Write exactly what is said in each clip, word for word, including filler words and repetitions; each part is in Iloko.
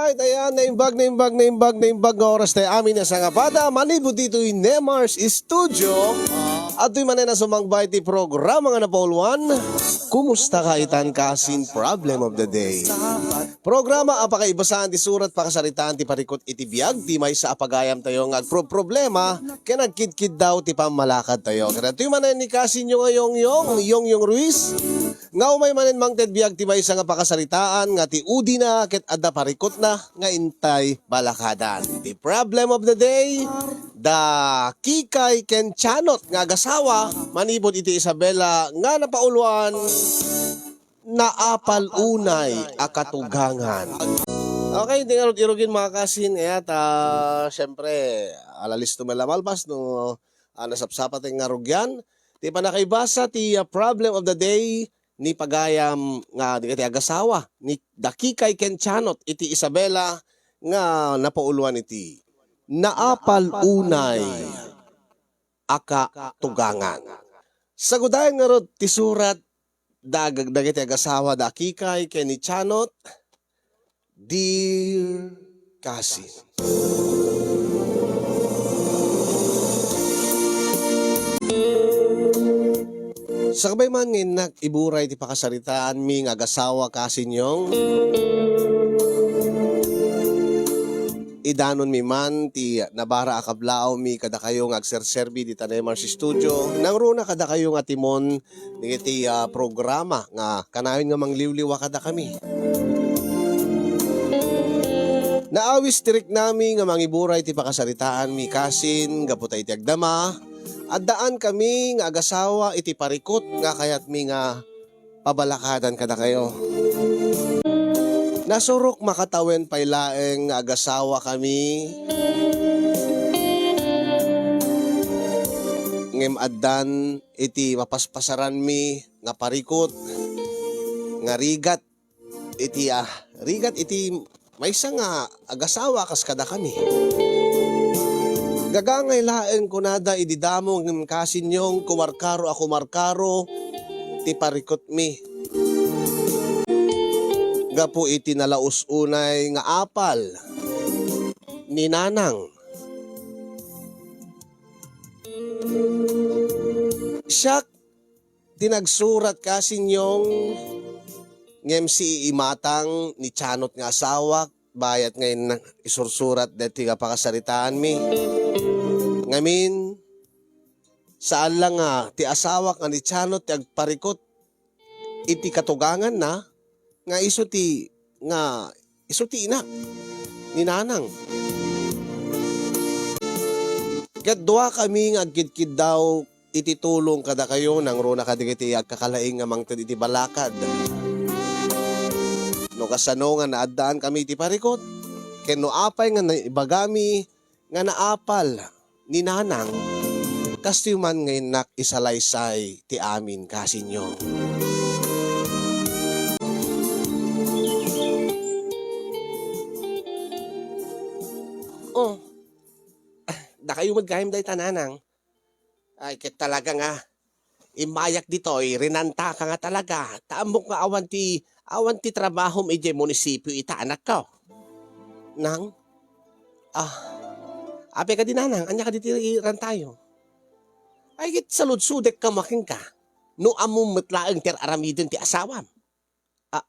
Ay, ayan, naimbag, naimbag, naimbag, naimbag nga oras tayo amin nga sangapada. Manipud ditoy Nemar's Studio. Adtoy manen a sumangbay ti programa nga napauluan, Kumusta ka itan kasin Problem of the Day. Programa a pakaibasaan ti surat, pakasaritaan ti parikut iti biag ti maysa a pagayam tayo nga agproproblema ken agkidkiddaw ti pammalakad tayo. Kadatoy manen ni kasinyo nga Yongyong, Yongyong Ruiz, nga umay manen mangted biag ti maysa nga pakasaritaan nga ti udina ket adda parikutna nga intay balakadan. The Problem of the Day, da Kikay ken Chanot nga agasawa manipud iti Isabela nga napauluan, Naapal Unay a Katugangan. Okay, di ngarud irugin, mga kasin, kayat, ah, siyempre, alalisto met la malpas no, ah, nasapsapatay nga rugyan. Ti pannakaibasa ti, ah, Problem of the Day ni pagayam nga dagiti agasawa ni da Kikay ken Chanot iti Isabela nga napauluan iti Naapal Unay a Katugangan. Sagudayen ngarud ti surat da-, dagiti agasawa da Kikay ken ni Chanot, Dear Kasin. Sakbay man nga innak iburay ti pakasaritaanmi nga agasawa, Kasin Yong, idanonmi man ti nabara a kablaawmi kadakayo nga agserserbi dita Nemar's Studio. Nangruna kadakayo nga timon dagiti, ah, programa nga kanayon nga mangliwliwa kadakami. Naawis ti riknami nga mangiburay ti pakasaritaanmi, Kasin, gapu ta iti agdama, addaan kami nga agasawa iti parikut nga kayatmi nga pabalakadan kadakayo. Nasurok makatawen pay laeng nga agasawa kami, ngem addan iti mapaspasaranmi nga parikut nga rigat iti, ah, rigat iti maysa nga agasawa kas kadakami. Gagangay laeng kunada idi damo ngem Kasin Yong, kumarkaro a kumarkaro ti parikutmi. Gapu iti nalaus unay nga apal ni Nanang. Siak ti nagsurat, Kasin Yong, ngem si imatang ni Chanot nga asawak, bayat nga innak isursurat daytoy nga pakasaritaanmi. Ngamin, saan la nga ti asawak nga ni Chanot ti agparikut iti katuganganna, nga isu ti, nga isu ti inak ni Nanang. Ket duakami nga agkidkiddaw iti tulong kadakayo, nangruna kadagiti agkakalaing nga mangted iti balakad. No kasano nga naaddaanmi iti parikut, ken no apay nga naibagami nga naapal ni Nanang, kastoy man nga innak isalaysay ti amin, Kasin Yong. Oh, dakayo met gayam dayta, Nanang. Ay, ket talaga nga, immayak ditoy, rinantaka nga talaga. Ta ammok nga awan ti, awan ti trabahom idiay munisipio ita, anakko. Nang? Ah, apay kadi, Nanang, ania kadi ti rantayo? Ay, ket saludsodek koma kenka. No ammom met laeng ti ar-aramiden ti asawam. A-,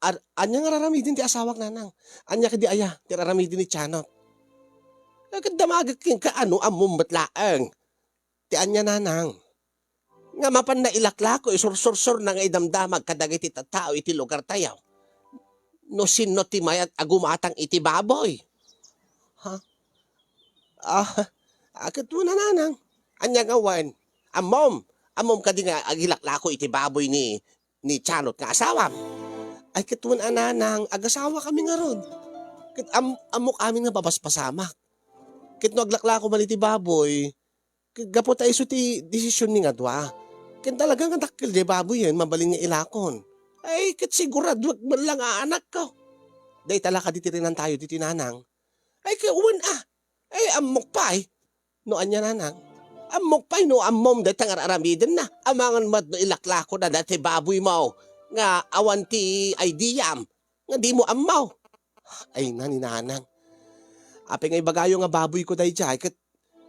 ar-, ania nga ar-aramiden ti asawak, Nanang? Ania kadi aya ti ar-aramiden ni Chanot? Ay, ket damagek kenka, no ammom met laeng ti ania, Nanang. Nga mapan nailaklako, isursursorna nga idamdamag kadagiti tattao iti lugartayo. No sinno ti mayat a gumatang iti baboy? Ha? Ah, ah, ket wen a, Nanang. Ania nga wen? Ammom, ammom kadi nga agilaklako iti baboy ni, ni Chanot nga asawam? Ay, ket wen a, Nanang, agasawakami ngarud. Ket am-, ammok amin nga babasbasamak. Ket no aglaklako man iti baboy, ket gapu ta isu ti desisionmi nga dua, ken talaga nga dakkel diay baboyen, mabalin nga ilakon. Ay, ket siguraduek met la nga anakko. Dayta la kadi ti rinantayo ditoy, Nanang. Ay, ket wen a. Ay, ammok pay no ania, Nanang. Ammok pay no ammom dayta nga ar-aramidenna. Amangan met no ilaklakona dayta baboymo nga awan ti I D-am nga dimo ammo. Ay na ni Nanang. Apay nga ibagayo nga baboyko daydiay, ket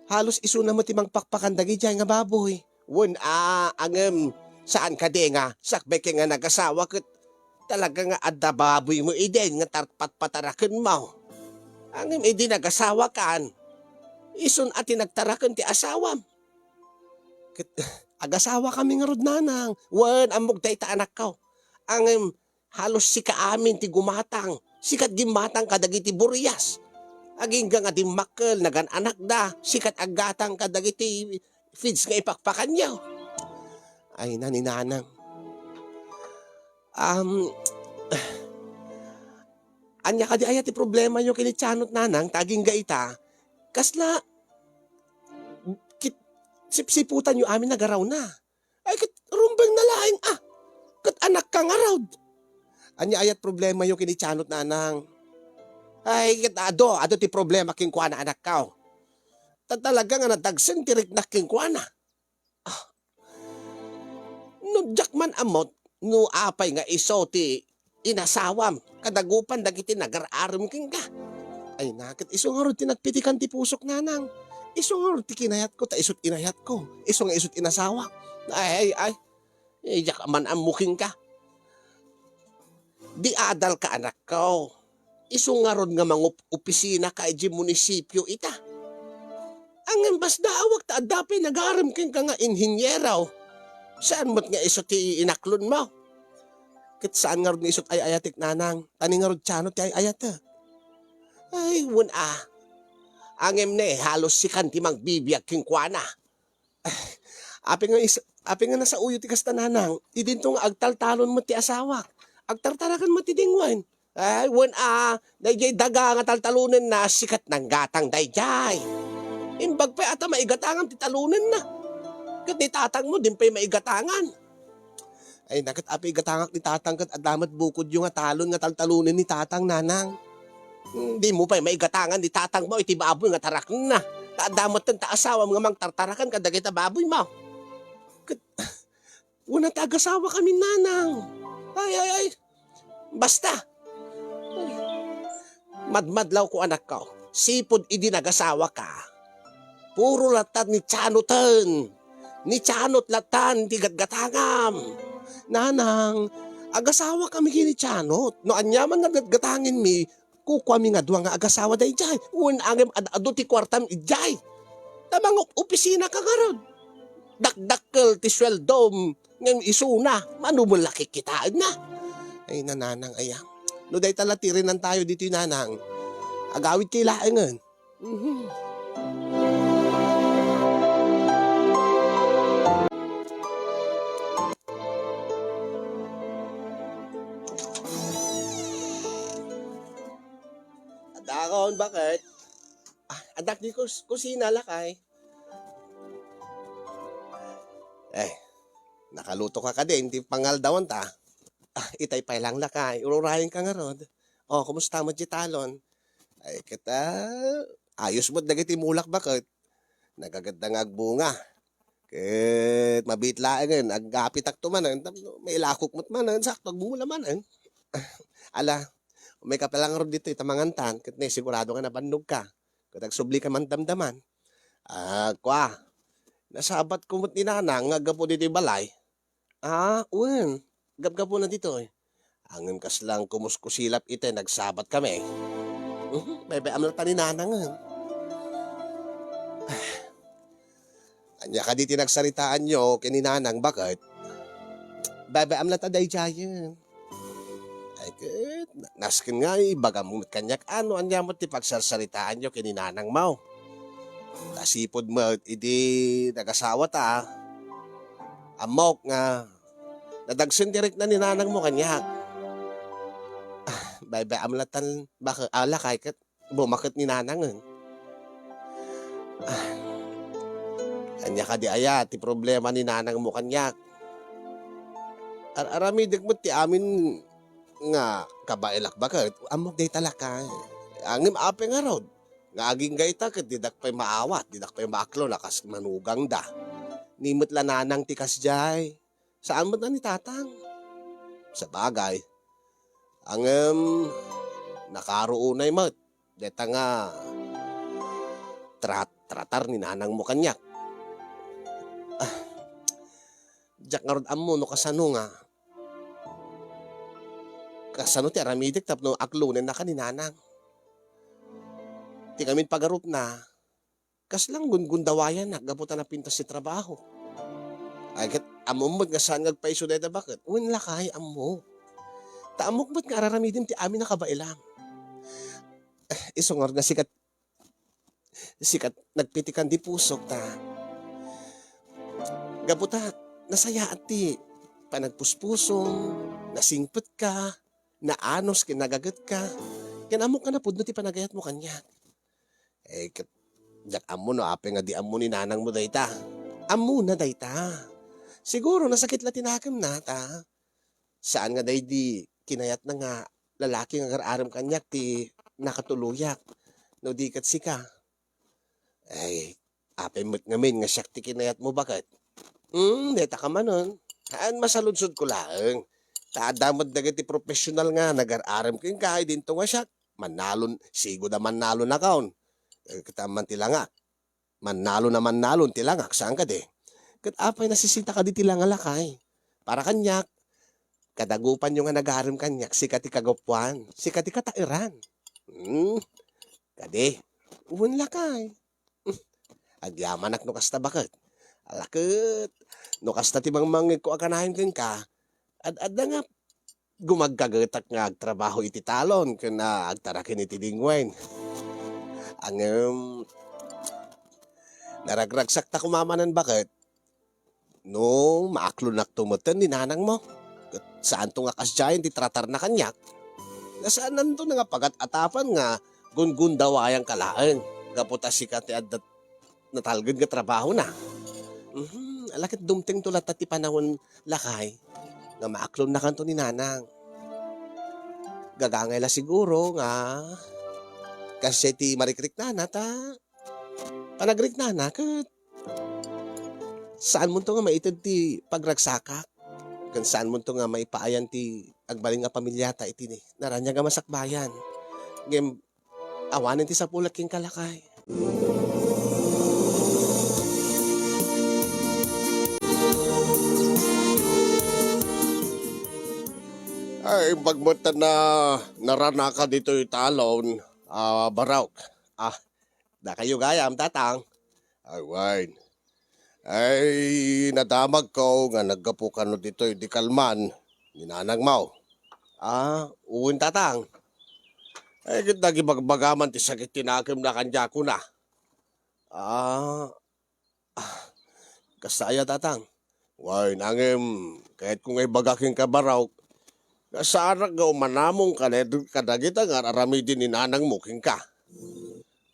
halos isuna met ti mangpakpakan dagidiay nga baboy. Wen a, ngem, saan kadi nga sakbay ken nga nagasawa ket talaga nga adda baboymo idi nga tar-, patpatarakenmo. Ngem idi nagasawakan, isun a ti nagtaraken ti asawam. Ket agasawakami ngarud, Nanang. Wen, ammok dayta, anakko. Ngem, halos sika amin ti gumatang. Sika ti gimmatang kadagiti burias. Agingga nga dimmakkel, nagan-anakda, sika ti aggatang kadagiti feeds nga ipakpakanyo. Ay na ni Nanang. Um, ania kadi aya ti problemayo ken ni Chanot, Nanang, ta agingga ita, kasla kit-, sipsiputanyo amin nga agarawna. Ay, ket rumbeng na laeng, ah, ket anakka ngarud. Ania aya ti problemayo ken ni Chanot, Nanang? Ay, ket adu, adu ti problema kenkuana, anakko. Ta talaga nga nadagsen ti riknak kenkuana. Ah, no diak man ammot no apay nga isu ti inasawam, kadagupan dagiti nagar-arem kenka. Ay na, ket isu ngarud ti nagpitikan ti pusok, Nanang. Isu ngarud ti kinayatko, ta isut inayatko. Isu nga isut inasawak. Ay, ay, ay. Eh, diak man ammo kenka. Di adalka, anakko. Isu ngarud nga mangup-opisinaka idiay munisipio ita. Ngem basdaawak ta adda pay nagarem kenka nga inhiniero. Saan met nga isu ti inaklonmo? Ket saan ngarud nga isut ay-ayatek, Nanang, ta ni ngarud Chanot ti ay-ayatek. Ay, wen a. Ngem ne, halos sikan ti mangbibiag kenkuana. Apay nga is-, apay nga nasaoyo ti kasta, Nanang? Idinto nga agtaltalon met ti asawak. Agtartaraken met ti dingwen. Ay, wen a, daydiay daga nga taltalonenna, sikat nanggatang daydiay. Imbag pay a ta maigatangan ti talonenna. Ket ni tatangmo, din pay maigatangan. Ay, na ket apay igatangak ni tatang ket adda met bukodyo nga talon nga taltalonen ni tatang, Nanang. Hmm, dimo pay maigatangan ni tatangmo iti baboy nga tarakenna. Ta adda metten ta asawam nga mangtartaraken kadagita baboymo. Ket, wen a ta agasawakami, Nanang. Ay, ay, ay. Basta. Madmadlawko, anakko. Sipud idi nagasawaka, puro latta ni Chanoten. Ni Chanot latta ti gatgatangam. Nanang, agasawakami ken ni Chanot. No aniaman nga gatgatangenmi, kukuami nga dua nga agasawa daydiay. Wen a ngem ad-adu ti kuartam idiay. Ta mangup-opisinaka ngarud. Dakdakkel ti sueldom, ngem isuna, mano met la kikkitaenna. Ay, nanang aya. No dayta la ti rinantayo ditoy, nanang, agawidkayo laengen. Mhm. Adakon, baket? Ah, addak di kus-, kusina, lakay. Eh, nakaluto ka kadin ti pangaldawan ta. Ah, itay pay lang, lakay. Ururayen ka ngarud. Oh, kumusta met ti talon? Ay, ket, ah, ayos met dagiti mulak, baket. Nagagadda nga agbunga. Ket mabiit laengen, aggapitakto manen, tapno mailakok met manen, sakto, agmula manen. Ala, umay ka pay lang ngarud ditoy ta mangantan, ket ne, sigurado nga nabannogka. Ket agsubli ka man damdaman. Ah, kua, nasabatko met ni nanang nga aggapu ditoy balay. Ah, wen, gapgapuna ditoy. Ngem kasla kumuskusilap itay nagsabat kami. Mhm, baybay-am latta ni nanangen. Ania kadi ti nagsaritaanyo ken ni nanang, baket? Baybay-am latta daydiayen. Ay, ket, na-, nasken nga ibagam met kaniak, ano, ania met ti pagsarsaritaanyo ken ni nanangmo? Ta sipud met idi nagasawa ta, ammok nga nadagsen ti rikna ni nanangmo kaniak. Ah, baybay-am lattan, baka, ah, lakay ket bumaket ni nanangen. Ah, ania kadi aya ti problema ni nanangmo kaniak? Ar-aramidek met ti amin nga kabaelak, baket? Ammok dayta, lakay. Ngem apay ngarud, nga agingga ita ket didak pay maawat, didak pay maaklon a kas manugangda. Ni met la nanang ti kasdiay. Saan met la ni tatang. Sabagay. Ngem, Nakaro unay met deta nga tra-, tratar ni nanangmo kaniak. Ah, diak ngarud ammo no kasano nga, kasano ti aramidek tapno aklonennaka ni nanang. Ti ngamin pagarupna, kasla gundawayonnak gapu ta napintas ti trabaho. Ay, ket ammom met nga saan nga agpaiso dayta baket. Wen lakay, ammo. Ta ammok met nga ar-aramidem ti amin a kabaelam. Eh, isu ngarud nga sika, sika nagpitikan di pusok ta. Gapu ta, nasayaat ti panagpuspusom, nasingpetka, naanus ken nagagetka, ken ammok nga napudno ti panagayatmo kaniak. Eh, ket, diak ammo no apay nga di ammo ni nanangmo dayta. Ammona dayta. Siguro, nasakit la ti nakemna, ta saan nga daydi kinayatna nga lalaki nga agar-arem kaniak ti nakatuloyak, no di ket sika. Ay, apay met ngamin nga siak ti kinayatmo baket? Hmm, dayta ka manen. Haan, masaludsodko laeng. Ta adda met dagiti professional nga nagar-arem kenka, idinto nga siak, mannalon, sigud a mannalonakon. Eh, ket amman ti langak. Mannalon a mannalon ti langak, saan kadi? Ket apay nasisita kadi ti langa lakay? Para kaniak, kadagupanyo nga nagarem kaniak, sika ti kagapuan, sika ti kataeran. Hmm, kadi, wen lakay. Agyamanak no kasta baket. Ala ket, no kasta ti mangmangngegko a kanayon kenka, ad-adda nga gumaggagetak nga agtrabaho iti talon ken, ah, agtaraken iti dingwen. Ngem, naragragsakta koma manen baket no maaklonnakto metten ni nanangmo. Ket saanto nga kasdiayen ti tratarna kaniak. Nasaannanto nga pagat-atapan nga gungundawayanka laeng gapu ta sika ti adda natalged nga trabahona. Mhm, ala ket dumtengto latta ti panawen lakay nga maaklonnakanto ni nanang. Gagangay la siguro nga kasdiay ti marikriknana ta panagriknana ket saanmonto nga maited ti pagragsakak ken saanmonto nga maipaayan ti agbalin nga pamilyata iti naraniag a masakbayan. Ngem awanen ti sapulat kenka lakay. Ay, imbag met ta na naranaka ditoy talon, ah, Barok. Ah, dakayo gayam, Tatang. Ay, wen. Ay, nadamagko nga naggapu kano ditoy di kalman ni nanangmo. Ah, wen, Tatang. Ay, ket nagibagbagaman ti sakit ti nakemna kaniakona. Ah, ah, kasta aya, Tatang? Wen, ngem, kayatko nga ibaga kenka, Barok, nga saanak nga umanamong kadagita nga ar-aramiden ni nanangmo kenka.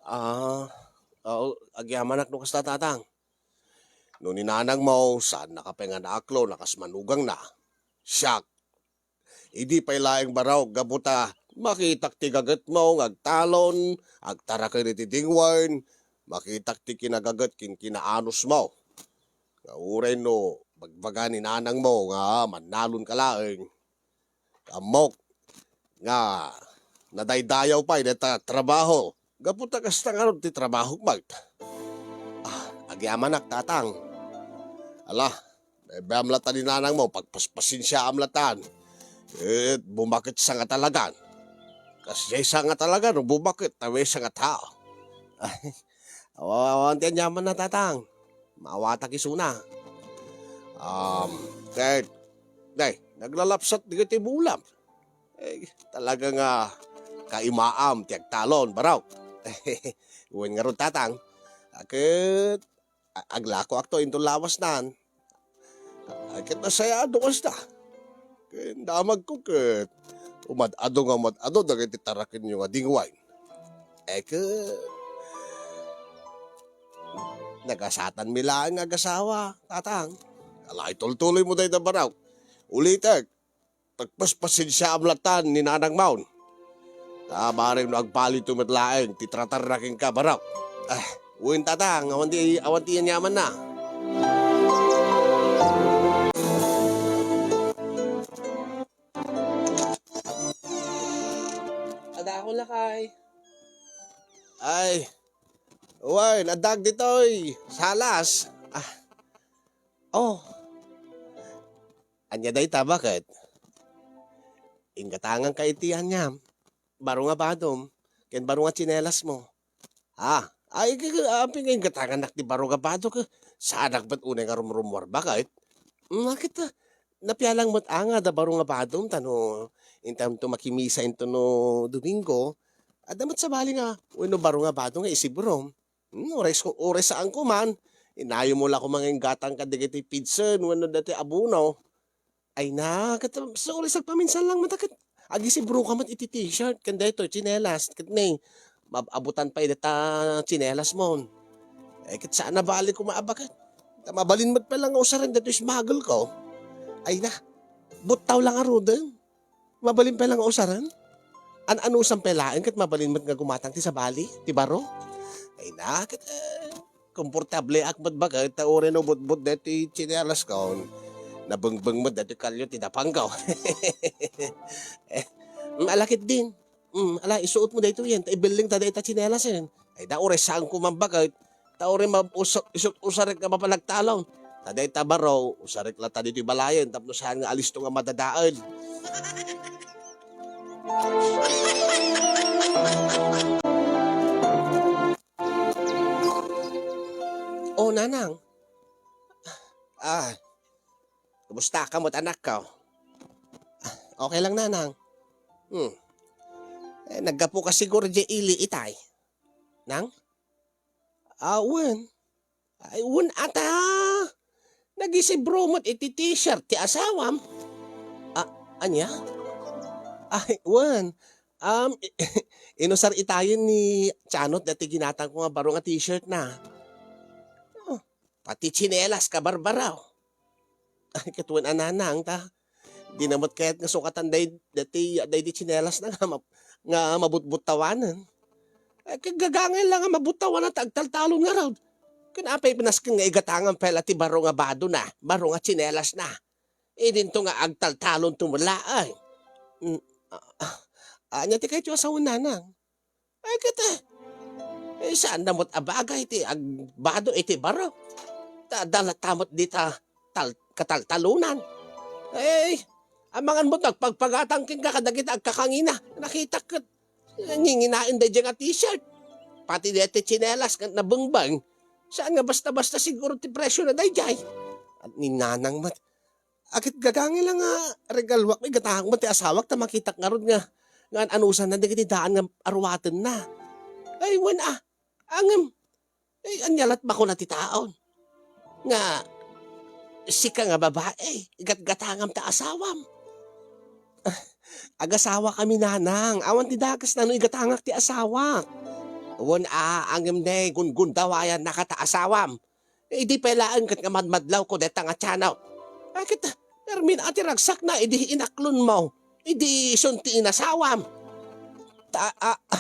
Ah, oo, agyamanak no kasta, Tatang. No ni nanangmo, saannaka pay nga naaklon a kas manugangna. Siak, idi pay laeng, Barok, gapu ta makitak ti gagetmo nga agtalon, agtaraken iti dingwen, makitak ti kinagaget ken kinaanusmo. Nga uray no bagbaga ni nanangmo nga mannalonka laeng, ammok nga nadaydayaw pay dayta trabaho. Gapu ta kasta ngarud ti trabahok, Mark. Ah, agyamanak, Tatang. Ala, bebe-am latta ni nanangmo, pagpaspasensiaam latta. Ket bumaketsa nga talagan. Kasdiay sa nga talaga no bumaket, ta maysa nga tao. Aw-, awan ti aniamanna, Tatang. Maawatak isuna. Um, ket, day, naglalapsat dagiti bulam. Eh, talaga nga kaimaam ti agtalon, Barok. Wen ngarud, Tatang. Ket, a-, aglakoakto inton lawasnan. Ay, ket nasayaatko kasta. Ken damagko ket umad-ado nga umad-ado dagiti tarakenyo nga dingwen. Eh, ket nagasatanmi laeng nga agasawa, Tatang. Ala, itultuloymo dayta, Barok. Ulitek, pagpaspasensiaam latta ni nanangmon. Ta bareng no agbalito met laeng ti tratarna kenka, Barok. Ah, wen, Tatang, awan ti, awan ti aniamanna. Ada, Hola, Kay. Ay, wen, adda ditoy salas. Ah, oh. Ania dayta, baket? Inggatanganka iti aniam, baro nga badom, ken baro nga tsinelasmo. Ah, ay, k-, k-, apay nga inggatanganak ti baro nga bado, k-, saanak met unay nga rumrummuar, baket? Mm, ket, ah, napialang met a nga adda baro nga badom, ta no, intanto makimisa into no Domingo, adda met sabali nga, wenno baro nga bado nga isibrom. Hmm, uray ko, uray saanko man. Inayonmo la koma nga inggatang kadagiti pidsen wenno dati abono. Ay na, ket, so, uray sagpaminsan lang met a ket agisibroka met iti t-shirt ken daytoy tsinelas ket ne, mab-abutan pay data tsinelasmon. Eh, ket saan a bali koma a baket. Ta mabalin met pay lang nga usaren daytoy smuggle ko. Ay na, buttaw lang a ruden. Mabalin pay lang nga usaren? An-anusan pay laeng ket mabalin met nga gumatang ti sabali, ti baro? Ay na, ket, eh, komportableak met baket ta uray no butbot daytoy tsinelas ko, nabungbong met daytoy kalio ti napangko. Eh, mm, ala ketdin. Mm, ala, isuotmo daytoyen, ta ibellengta dayta tsinelasen. Ay da, uray saanko man baket, ta uray ma-, usa-, isut-, usarek nga mapanagtalon. Ta dayta baro, usarek latta ditoy balayen tapno saan nga alisto nga madadael. Oh, nanang. Ah, kumusta ka met, anakko? Ah, okay lang, nanang. Hmm. Eh, naggapu ka siguro di ili itay. Nang? Ah, wen. Ay, wen ata. Nagisibro met iti t-shirt ti asawam. Ah, ania? Ay, wen. Um, inusar itayen ni Chanot dati ginatangko nga baro nga t-shirt na. Oh, pati tsinelas, kabarbaraw. Ay, ket wen a, nanang, ta. Dina met kayat nga sukatan day-, daydi, daydi tsinelas na nga mab-, nga mabutbuttawanen. Ay, ket gagangay la nga mabuttawanan ta agtaltalon ngarud. Ken apay pinasken nga igatangan pay la ti baro nga bado na, baro nga tsinelas na. Idinto nga agtaltalon to met laeng. Mm, ah, ah, ania ti kayatyo a sawen, nanang? Ay, ket, eh, saan da met a bagay ti agbado iti baro. Ta adda latta met dita tal-, kataltalonan. Ay, amangan met agpagpagatang kenka kadagiti agkakangina. Nakitak ket nginginaen daydiay nga t-shirt. Pati daytoy tsinelas ket nabungbong. Saan nga basta-basta siguro ti presyo na daydiay. At ni nanang met, a ket gagangay la nga regaluak, igatangak met ti asawak ta makitak ngarud nga, nga an-anusanna dagiti daan nga aruatenna. Ay, wen a, ngem, ay, ania lat makuna ti taon nga sika nga babai, igatgatangam ta asawam? Agasawakami, nanang. Awan ti dakesna no igatangak ti asawak. Wen a, ngem ne, gungundawayannaka ta asawam. Idi pay laeng ket nga madmadlawko dayta nga Chanot. Ay, ket, permin a ti ragsakna idi inaklonmo, idi isun ti inasawam. Ta, a, a,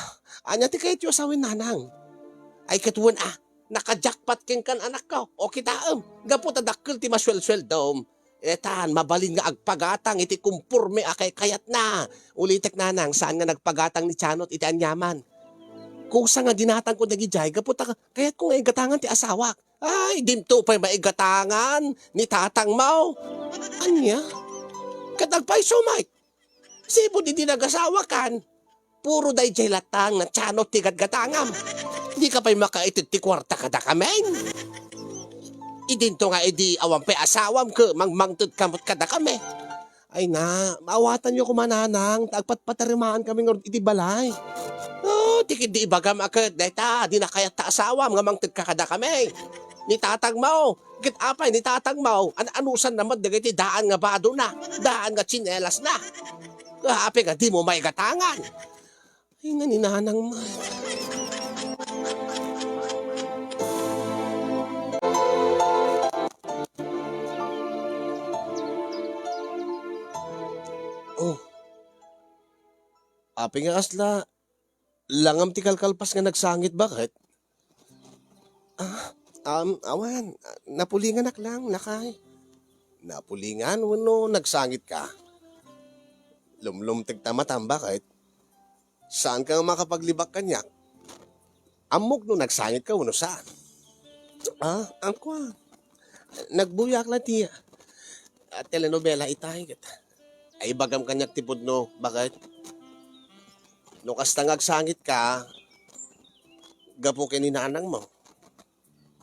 ania ti kayatyo a sawen, nanang? Ay, ket wen a, naka-jackpot kenkan, anakko. O kitaem, gapu ta dakkel ti masuelsueldom. Etan, mabalin nga agpagatang iti komporme a kaykayatna. Ulitek, nanang, saan nga nagpagatang ni Chanot iti aniaman. Kusa nga ginatangko dagidiay gapu ta kayatko nga igatangan ti asawak. Ay, dinto pay maigatangan ni tatangmo. Ania? Ket agpayso met. Sipud idi nagasawakan, puro daydiay latta nga Chanot ti gatgatangam. Dika pay makaited ti kuarta kadakami. Idinto nga idi awan pay asawam ket mangmangted ka met kadakami. Ay na, maawatanyo koma, nanang, ta agpatpatarimaan kami ngarud iti balay. Oh, ti ketdi ibagam a ket dayta, dina kayat ta asawam nga mangted ka kadakami. Ni tatangmo, ket apay ni tatangmo, an-anusanna met dagiti daan nga badona, daan nga tsinelasna. Apay nga dimo maigatangan? Ay, naninanang man. Oh. Apay nga kasla langam ti kalkalpas nga nagsangit, baket? Ah, um, awan. Napulinganak lang, lakay. Napulingan wenno nagsangit ka? Lumlumteg ta matam, baket? Saanka nga makapaglibak kaniak? Ammok no nagsangit ka wenno saan. Ah, angkua. Nagbuyaak la ti, ah, telenovela itay ket. Ay, ibagam kaniak ti pudno, baket? No kasta nga agsangit ka, gapu ken ni nanang mo.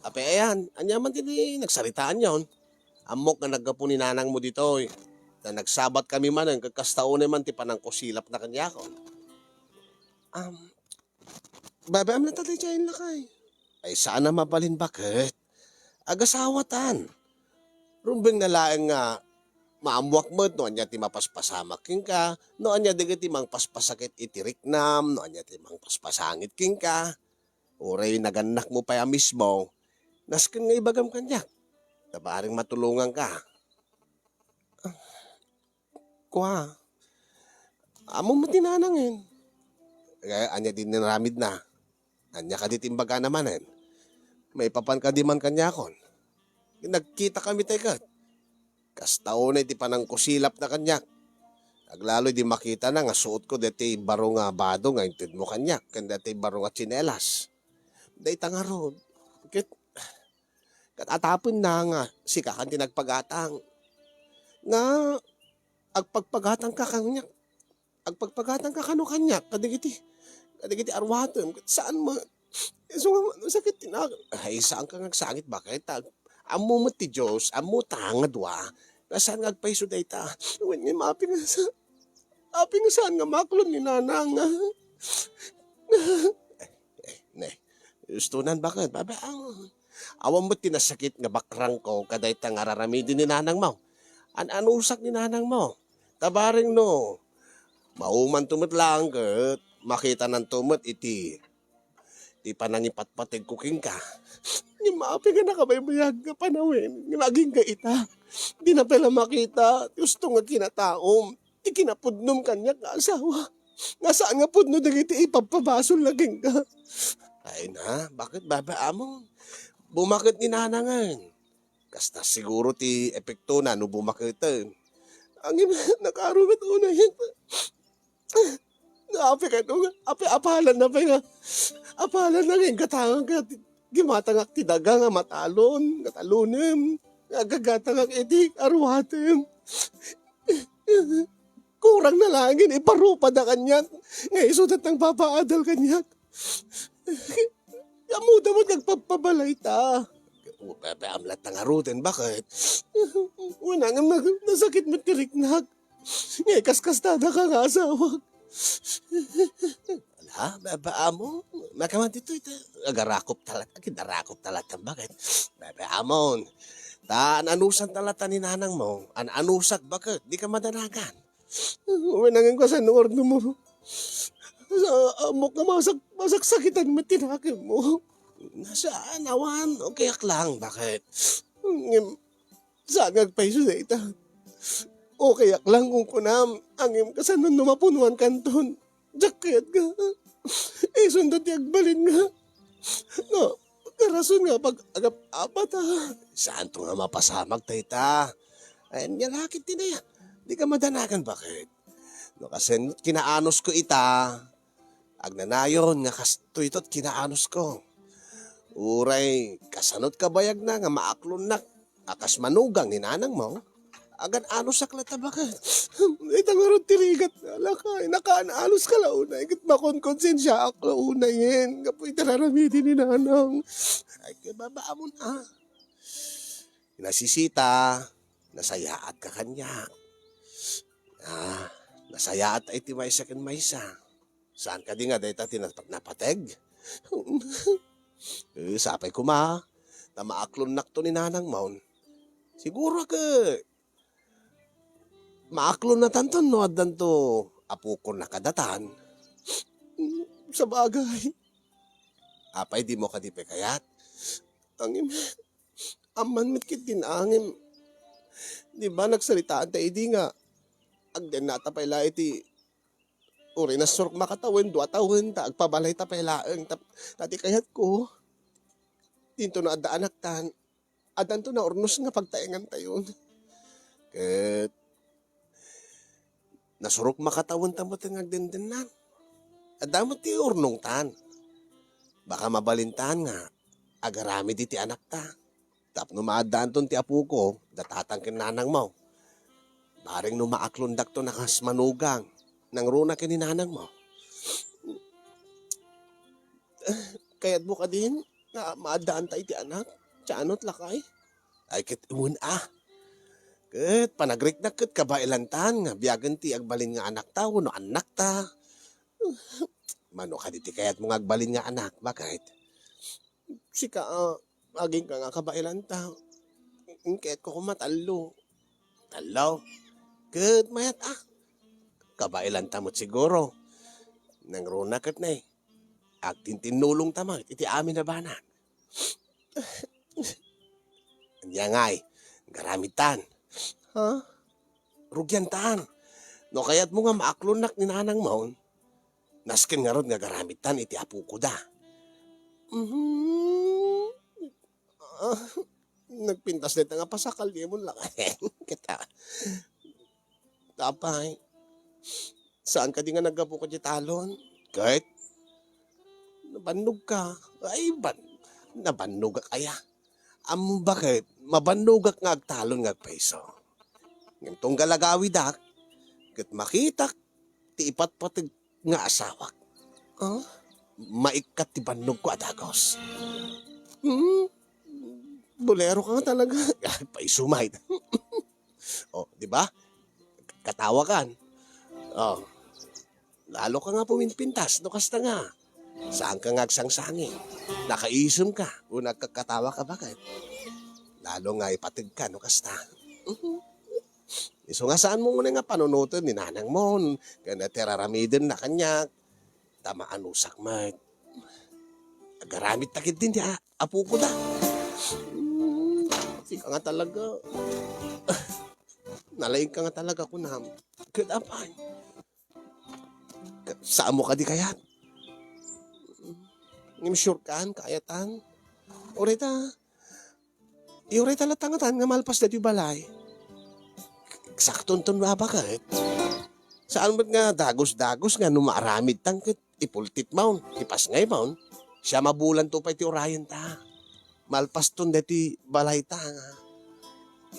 Apay ayan, ania man ti nagsaritaanyon? Ammok nga naggapu ni nanang mo ditoy. Ta nagsabat kami manen, ket kasta unay man ti panangkusilapna kaniakon. Um, Babaam la ta daydiay, lakay. Ay, saan a mabalin, baket? Agasawatan. Rumbeng na laeng nga maammuak met no ania ti mapaspasamak kenka, no ania dagiti mangpaspasakit iti riknam, no ania ti mangpaspasangit kenka. Uray nagannak mo pay a mismo, nasken nga ibagam kaniak. Ta bareng matulonganka. Kua, ammom met ni nanangen. Eh, ania di inaramidna? Ania kadi ti imbagana manen? Maipapan kadi man kaniakon? Nagkita kami tay ket. Kasta unay ti panangkusilapna kaniak. Aglaloy di makitana nga suotko daytoy baro nga bado nga intedmo kaniak ken daytoy baro nga tsinelas. Dayta ngarud, ket, ket atapenna nga sika kan ti nagpagatang. Nga agpagpagatangka kaniak. Agpagpagatangka kano kaniak kadagiti, kadagiti aruatem, ket saan met. Isu nga sakit ti nak-, ay, saanka nga agsangit, baket? Ta, ammo met ti Dios, ammo ta nga dua, nga saan nga agpayso dayta. Wen nga maapi nga sa-, api nga saan nga maklon ni nanang. Eh, eh, ne. Istonan, baket? Baba, ang, awan met ti nasakit nga bakrangko kadayta nga ar-aramiden ni nanang mo. An-anusak ni nanang mo. Ta bareng no, maumanto met laeng ket makitananto met iti, ti panangipatpategko kenka. Ngem maapi nga nakabaybayag nga panawen nga agingga ita. Dina pay la makita ti usto nga kinataom, ti kinapudnom kaniak nga asawa. Nga saan nga pudno dagiti ipabpabasol na kenka. Ay na, baket, baba, amon? Bumaket ni nanangen. Kasta siguro ti epektona no bumaketen. Ngem, nakaaro met unay. Apay kano nga, apay apalan na pay nga, apalan na nga, gatangak nga, gimatangak ti daga nga matalon, nga talonem, nga gagatangak iti aruatem. Kurang na laeng nga iparupada kaniak, nga isu datang papaadal kaniak. Ammoda met nga agpabpabalay ta. Baba, amlat na ngaruden, baket? Wen nga nag-, nasakit met ti riknak. Nga ikaskastada ka nga asawak. Ala, baba, amo, makaman ditoy ta. Agarakop talat, agarakup talat, baket? Baba, amon. Ta, an-anusan talat ni nanang mo, an-anusak, baket? Di ka madanagan. Wen nga kasano ordo mo. Sa, amok nga masak-, masaksakitan met ti nakemmo. Saan, awan, okayak lang, baket? Ngem, saan nga agpayso dayta? Okayak lang, kunkunam, ngem kasano no mapunuan kanton? Diak kayat nga. Isundo ti agbalin nga. No, karason nga pag-agap-apat, ah. Saanto nga mapasamak dayta? Ay, ania la ket ti naya-, di ka madanagan, baket? No, kasen kinaanusko ita, agnanayon nga kastoy ket kinaanusko. Uray, kasano ti kabayagna nga maaklonnak a kas manugang ni nanang mo? Agan-anusak la ta, baket? Ita ngarud ti rigat, lakay. Nakaan-anuska la unay, ket makonkonsensiaak la unayen gapu iti ar-aramiden ni nanang. Ay, kay baba, amon, ah. Nasisita, nasayaat ka kaniak. Ah, nasayaat iti maysa ken maysa. Saan kadi nga dayta ti nap-, napateg? Eh, sapay koma, ta maaklonnakto ni nanang mo. Siguro ket maaklonnatanto no addanto apokon a kadatan. Sabagay. Apay, dimo kadi pay kayat? Ngem, amman met ket din angem. Di ba nagsaritaan ta idi nga agdennata pay la iti Uray nasurok makatawen, dua tawen, ta agpabalay ta pay laeng, ta, ta ti kayatko, dinto no adda anaktan, addanto naurnos nga pagtaengantayon. Ket nasurok makatawen ta met nga agdendennan. Adda met ti urnongtan. Baka mabalintan nga agaramid iti anakta. Tapno maaddaanton ti apoko, datatang ken nanangmo. Bareng no maaklondakto a kas manugang, nangruna ken ni nanangmo. Kayatmo kadin nga maaddaanta iti anak? Ti anot, lakay? Ay, ket wen a. Ket panagriknak ket kabaelantan nga biagen ti agbalin nga anakta wenno annakta. Mano kadi ti kayatmo nga agbalin nga anak, baket? Sika, ah, agingga nga kabaelanta. Kayatko koma tallo. Tallo? Ket mayat a. Kabaelanta met siguro. Nangruna ket ne, agtintinnulongta met iti amin a banag. Ania ngay, garamidtan. Ha? Rugiantan. No kayatmo nga maaklonnak ni nanangmo, nasken ngarud nga garamidtan iti apokoda. Mhm. Ah, nagpintas dayta nga pasakal, di mo la-, kita. Apay, saan kadi nga naggapu ka di talon? Ket? Nabannogka. Ay, ban-, nabannogak aya. Ammom baket, mabannogak nga agtalon nga agpayso. Ngem tunggal agawidak, ket makitak ti ipatpateg nga asawak. Ah? Maikkat ti bannogko a dagus. Hmm? Bolero ka nga talaga. Ay, paisumay. Oh, di ba? Katawakan. Oh. Lalo ka nga puminpintas, no kasta nga. Saan ka nga agsangsangit? Nakaisem ka, o nagkakatawa ka, baket? Lalo nga ipateg ka, no kasta. Mhm. Isu nga saan mo ngunay nga panunoten ni nanang mo, ken ti ar-aramidenna kaniak. Ta maanusak met. Agaramidta ketdin ti a-, apokoda. Hmm, sika nga talaga. Nalaing ka nga talaga, kunam. Ket apay? Ket saan mo kadi kayat? Ngem sure kan, kayatan? Uray ta, Uray ta latta ngatan nga malpas daytoy balay. Saktonton a, baket? Saan met nga dagus-dagus nga no maaramidtan ket ipultitmon, ipasngaymon, siam a bulanto pay ti urayenta. Malpaston daytoy balayta nga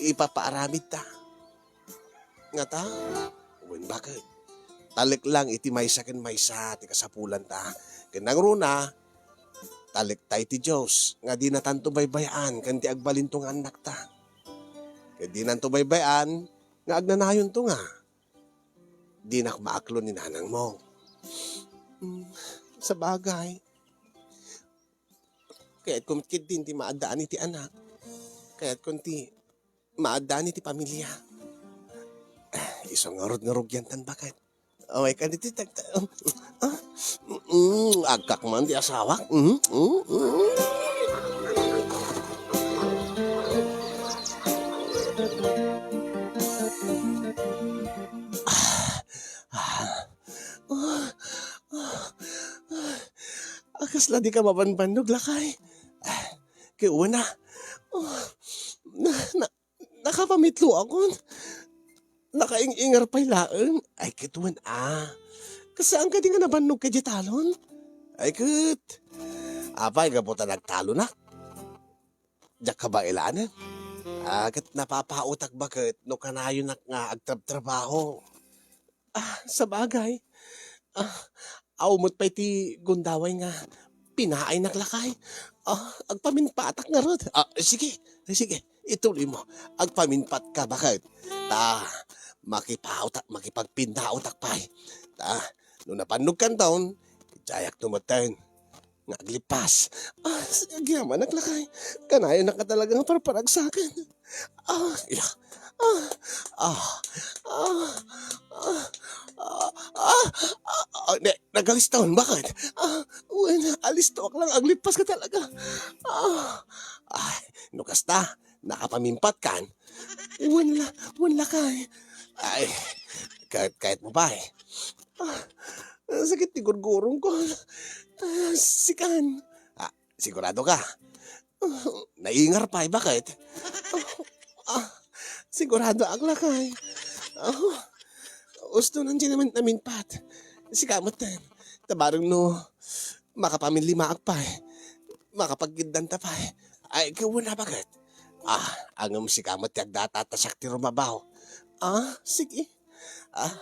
ipapaaramidta. Ngata? Wen, baket? Talek lang iti maysa ken maysa ti kasapulanta. Ken nangruna, talekta iti Dios nga dinatanto baybay-an ken ti agbalinto nga annakta. Ket dinanto baybay-an nga agnanayonto nga dinak maaklon ni nanangmo. Mm, sabagay. Kayatko met ketdin ti maaddaan iti anak. Kayatko ti maaddaan iti pamilia. Isu ngarud nga rugiantan, baket? Awayen ka ditoy tagta-, ah, mm, agkak man ti asawak. Mm, mm, mm. Ah, ah, ah, ah, ah. A, kasla dika mabanbannog, lakay? Ah, ket wen a. Ah, na, na, Nakapamitloakon. Nakaing-ingar pay laeng. Ay, ket wen a. Kas saan kadi nga nabannog ka diay talon? Ay, ket. Apay, gapu ta nagtalonak? Diak kabaelan. Ah, ket napapaotak, baket, no kanayonak nga agtrabtrabaho. Ah, sabagay. Ah, aw met pay ti gundaway nga pinaaynak, lakay. Ah, agpaminpatak ngarud. Ah, sige, sige, ituloy mo. Agpaminpatka, baket? Ta, makipaotak, makipagpinnaotak pay. Ta, no napannogkanton, idiayakto metten nga aglippas. Ah, agyamanak, lakay. Kanayonak nga talaga nga parparagsaken. Ah, ya. Ah, ah, ah, ah, ah, ah, ah, ne, nagaliston, baket? Ah, wen, alistoak lang, aglippas ka talaga. Ah, ay, no kasta, nakapamimpatkan? Wen la, wen, lakay. Ay, kayat, kayat mo pay? Ah, sakit ti gurgurong ko. Ah, sikan. Ah, sigurado ka? Naingar pay, baket? Ah, sigurado ak, lakay. Ah, usto nandiay naman naminpat. Sika metten. Ta bareng no makapamilimaak pay, makapaggiddanta pay. Ay, ket wen a baket. Ah, ngem sika met ti agdatatasakak ti rumabaw. Ah, sige. Ah,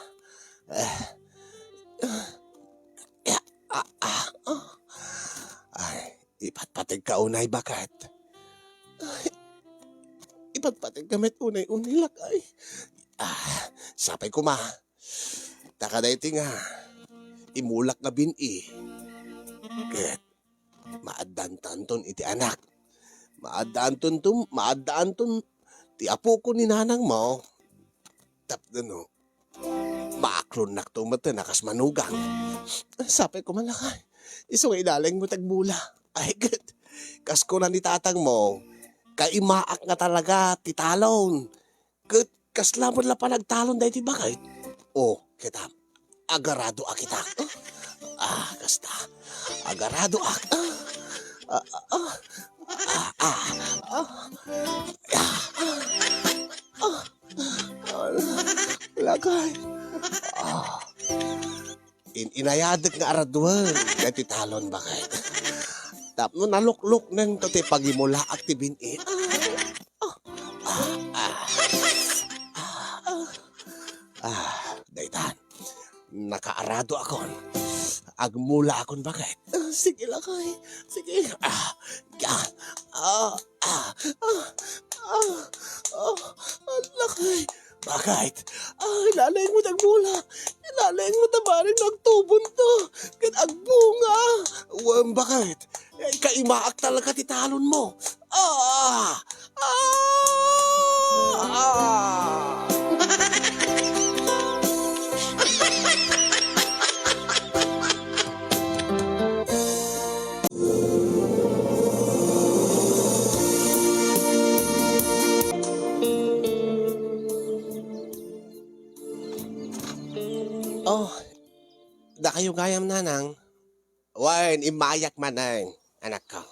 eh. Ah, ah, ah. Ay, ipatpategka unay baket. Ay, ipatpategka met unay-unay, lakay. Ah, sapay koma. Ta kadaytoy nga, imulak nga bin-i. Ket, maaddaantanton iti anak. Maaddaanton tum-, maaddaanton ti apoko ni nanangmo. Tapno no, maaklonnakto met a kas manugang. Sapay koma, lakay. Isu nga ilalengmo ti agmula. Ay, ket, kas kuna ni tatangmo, kaimaak nga talaga ti talon. Ket kasla met la panagtalon daytoy baket? O, kita, agaradoak ita. Ah, kasta. Agaradoak. Ah, ah, ah. Ah, ah, ah. Ah, ah, ah. Lakay. Ah. In-inayadek nga araduen daytoy talon, baket. Tapno nalukluknengto ti pagimulaak ti bin-i. Ah, ah, ah, ah, ah, daytan. Nakaaradoakon. Agmulaakon, baket. Ah, sige, lakay. Sige. Ah, ah, ah, ah, ah, ah, ah, lakay. Baket? Ah, ilalengmo ti agmula. Ilalengmo ta bareng nagtubonto. Ket agbunga. Wen, baket? Eh, kaimaak talaga ti talonmo. Ah! Ah! Ah! Oh, dakayo gayam, nanang. Wen, immayak manen, anakko.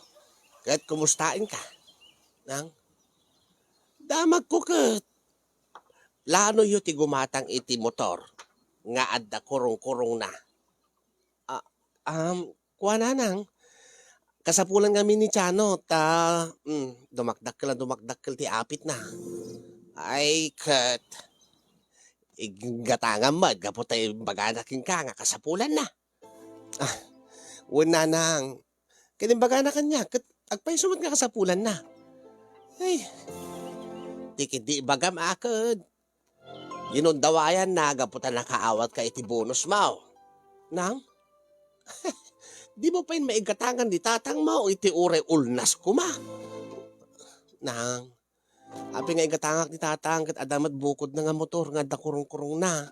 Ket kumustaenka, nang? Damagko ket. Planoyo ti gumatang iti motor nga adda kurong-kurongna. Ah, um, kuana, nang, kasapulan ngamin ni Chano ta, mm, dumakdakkel a dumakdakkel ti apitna. Ay, ket iggatangam met gapu ta imbagana kenka nga kasapulanna. Ah, wen, nanang, ket imbagana kaniak ket agpayso met nga kasapulanna. Ay, ti ketdi ibagam a ket inundawayanna gapu ta nakaawatka iti bonusmo. Nang? Dimo pay maiggatangan ni tatangmo iti uray ulnas koma. Nang, apay nga iggatangak ni tatang ket adda met bukodna nga motor nga adda kurong-kurongna.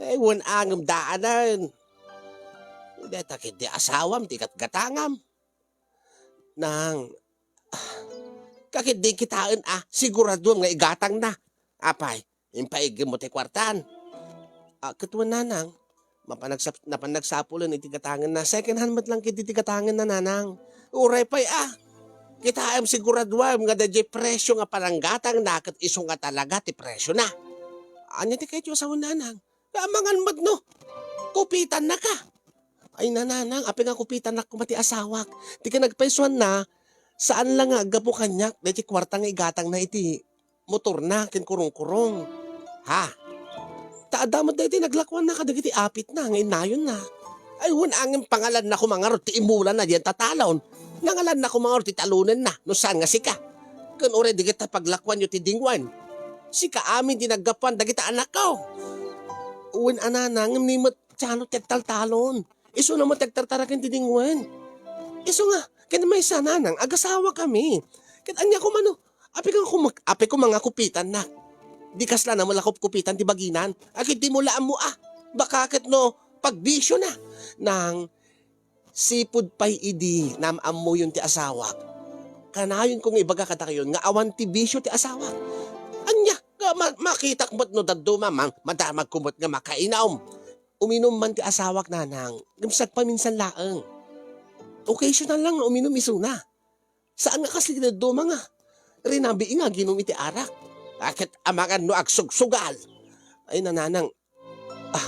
Eh, wen a ngem daanen. Dayta ketdi asawam ti igatgatangam. Nang, ka ketdi kitaen a siguraduem nga igatangna. Apay, impaiggemmo ti kuartan? Ah, ket wen, nanang, mapanagsap-, napanagsapulen iti gatangenna. Second hand met lang ketdi ti gatangenna, nanang. Uray pay a, kitaem siguraduem nga daydiay presio nga pananggatangna ket isu nga talaga ti presiona. Ania ti kayatyo a sawen, nanang? Amangan met no kupitannaka. Ay, nanang, apay nga kupitannak koma ti asawak? Ti kinagpaysuanna, saan la nga aggapu kaniak daytoy kuarta nga igatangna iti motorna ken kurong-kurong. Ha? Ta adda met daytoy naglakuanna kadagiti apitna nga innayonna. Ay, wen a ngem pangalanna koma ngarud ti imulana diay tatalon. Nangalanna koma ngarud ti talonenna no saan nga sika. Ken uray dagita paglakuanyo ti dingwen. Sika amin ti naggapuan dagita anakko. Wen a, nanang, ngem ni met Chano ti agtaltalon. Isuna met ti agtartaraken ti dingwen. Isu nga, ken maysa, nanang, agasawakami. Ket ania koma no, apay nga kumak-, apay koma nga kupitannak? Di kasla na met la kupkupitan ti baginan. Agid di mo la ammo a. Baka ket no, pagbisiona. Nang, sipud pay idi naam-ammoyon ti asawak, kanayonko nga ibaga kadakayo nga awan ti bisio ti asawak. Ania, nga ma-, makitak met no dadduma, mang-, madamagko met nga makainom. Uminum man ti asawak, nanang, ngem sagpaminsan laeng. Occasional lang nga uminum isuna. Saan nga kas ti dadduma nga rinabii nga aginum iti arak. A ket amangan no agsugsugal. Ay, nanang, ah,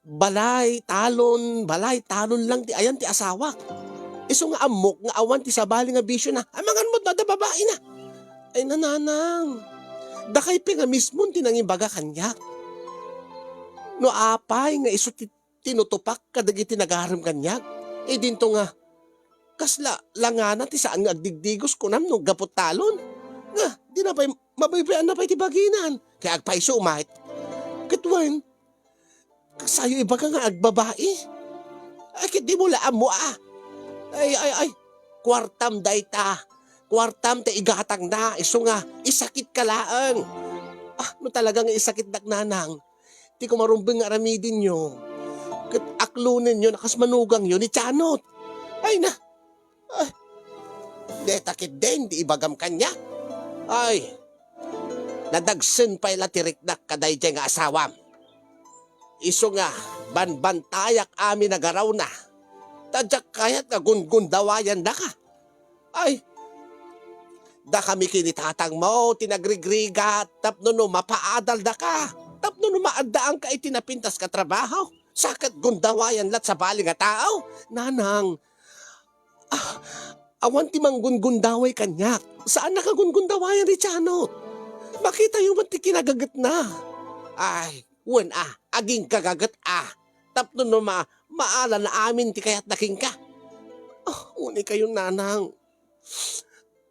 balay, talon, balay, talon lang ti ayan ti asawak. Isu nga ammok nga awan ti sabali nga bisiona. Amangan met no adda babaina. Ay, nanang, dakay pay nga mismon ti nangibaga kaniak. No apay nga isu ti tinutupak kadagiti nagarem kaniak, idinto nga kasla langana ti saan nga agdigdigos kunam no gapu talon. Nga, di na pay, mabaybayan na pay ti baginan. Kaya agpayso met. Ket wen, kasayo ibaga nga agbabai. Ay, ket di mo la ammo, ah. Ay, ay, ay. Kuartam dayta. Kuartam ta igatangna. Isu nga, isakitka laeng. Ah, no talaga nga isakitdak, nanang, ti kumarumbeng nga aramidenyo, ket aklonenyo a kas manugangyo ni Chanot. Ay na! Ay, deta ketdin ti ibagam kaniak. Ay, nadagsen pay la ti riknak kadaydiay nga asawam. Isu nga, banbantayak amin a garawna, ta diak kayat nga gungundawayannaka. Ay, dakami ken ni tatangmo ti nagrigrigat tapno no mapaadaldaka, tapno no maaddaanka iti napintas nga trabaho, sa ket gundawayan la't sabali nga tao. Nanang, ah, awan ti manggungundaway kaniak. Saannaka gungundawayan ni Chanot. Makitayo met ti kinagagetna. Ay, wen a, agingkagaget a. Tapno no ma-, maala na amin ti kayatna kenka. Ah, unay kayo, nanang.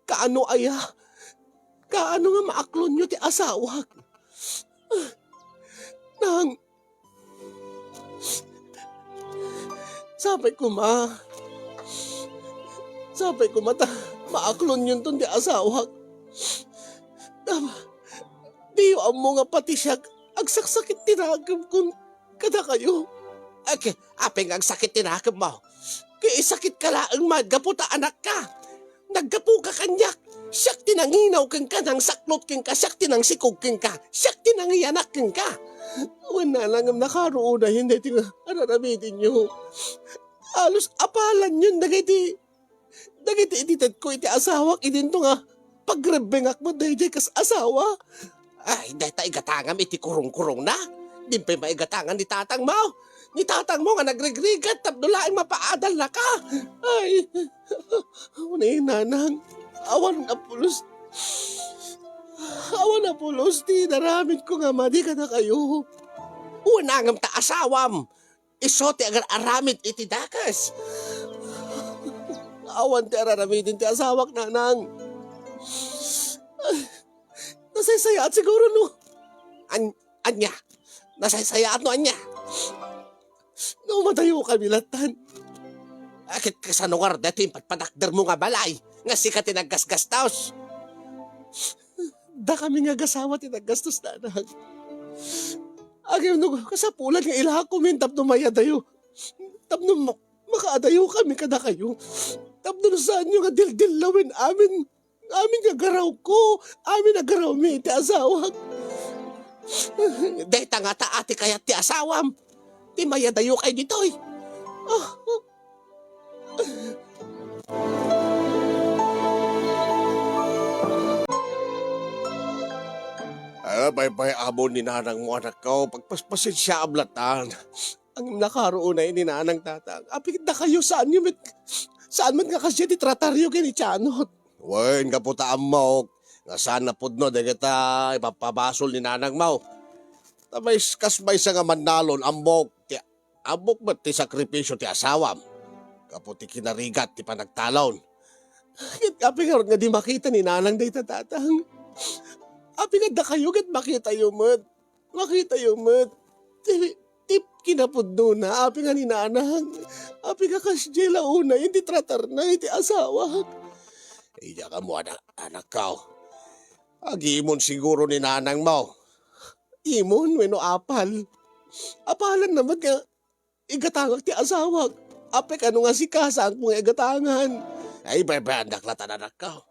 Kaano aya? Kaano nga maaklonyo ti asawak? Nang, sapay koma. Sapay koma ta maaklonyonton ti asawak. Tama. Diyo ammo nga pati siak agsaksakit ti nakemkon kadakayo. Ket apay nga agsakit ti nakemmo? Ket isakitka laeng met gapu ta anakka. Naggapuka kaniak. Siak ti nanginaw kenka, nangsaklot kenka, siak ti nangsikog kenka, siak ti nangiyanak kenka. Wen, nanang, ngem nakaruonayen daytoy nga ar-aramidenyo. Alos apalanyon dagiti Dagiti itedko iti asawak idinto nga pagrebbengak met daydiay kas asawa. Ay, dayta igatangam iti kurungkurungna. Dimpay maigatangan ni tatangmo. Ni tatangmo nga nagrigrigat tapno laeng mapaadalnaka. Ay, unay, nanang, awan a pulos. Awan a pulos ti inaramidko nga madi kadakayo. Unangem ta asawam. Isu ti agar-aramid iti dakes. Awan ti ar-aramiden ti asawak, nanang. Nasaysayaat siguro, no? An-, ania? Nasaysayaat no ania? No madayokami lattan. Ket kasano ngarud ti impadpadakdermo nga balay nga sika ti naggasgastos? Dakami nga agasawa ti naggastos, nanang. Ngem no kasapulan nga ilakomin tapno mayadayo, tapno ma-, makaadayokami kadakayo, tapno saanyo nga dildillawen amin, amin nga garawko, amin a garawmi ti asawak. Dayta ngata a ti kayat ti asawam, ti mayadayo kay ditoy. Ah, Ah, paypay-amon ni nanangmo, anakko. Pagpaspasensiaam lattan. Ngem nakaruonay ni nanang, tatang. Apay dakayo, saanyo met, saan met nga kasdiay ti trataryo ken ni Chanot? Wen, gapu ta ammok nga saan a pudno dagita ipapabasol ni nanangmo. Ta mais-, kas maysa nga mannalon, ammok ti Ammok met ti sakripisio ti asawam gapu ti kinarigat ti panagtalon. Ket apay ngarud nga di makita ni nanang dayta, tatang? Apay nga dakayo ket makitayo met? Makitayo met ti, ti kinapudnona, apay nga ni nanang? Apay nga kasdiay la unay ti tratarna iti asawak? Idiak ammo, anak, anakko. Agimon siguro ni nanangmo. Imon wenno apal? Apalanna met nga igatangak ti asawak. Apay kano nga sika, saanko nga igatangan? Ay, baybayandak latta, anakko.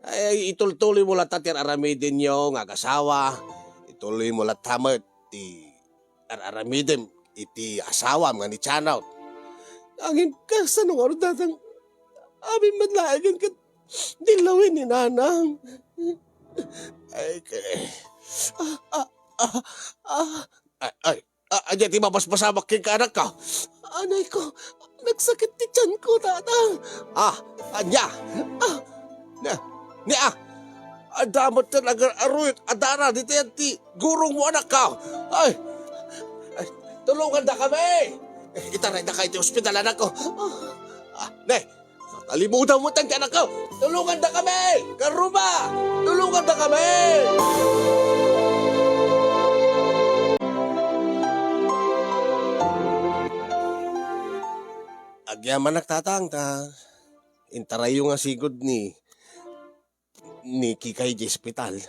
Ay, itultuloymo latta ti ar-aramidenyo nga agasawa. Ituloymo latta met ti ar-aramidem iti asawam nga ni Chanot. Ngem kasano ngarud, tatang, amin met laengen ket dillawen ni nanang? Ay, ke-, Ah, ah, ah, ah. Ay, ay, A-, ania ti mabasbasabak kenka, anakko? Anay ko, nagsakit ti tiyan ko, Tatang. Ah, ania? Ah. Ni, ni, ah, adda met ti agar-aruyot a dara ditoy ti gurongmo, anakko. Ay, ay, tulongandakami. Eh, itaraydaka iti ospital, anakko. Ah, ne, Matalimudan mo ti anakko! Tulongandakami! Garuma! Tulongandakami! Agyamanak, Tatang, ta intarayyo nga sigud ni, ni Kikay idiay ospital.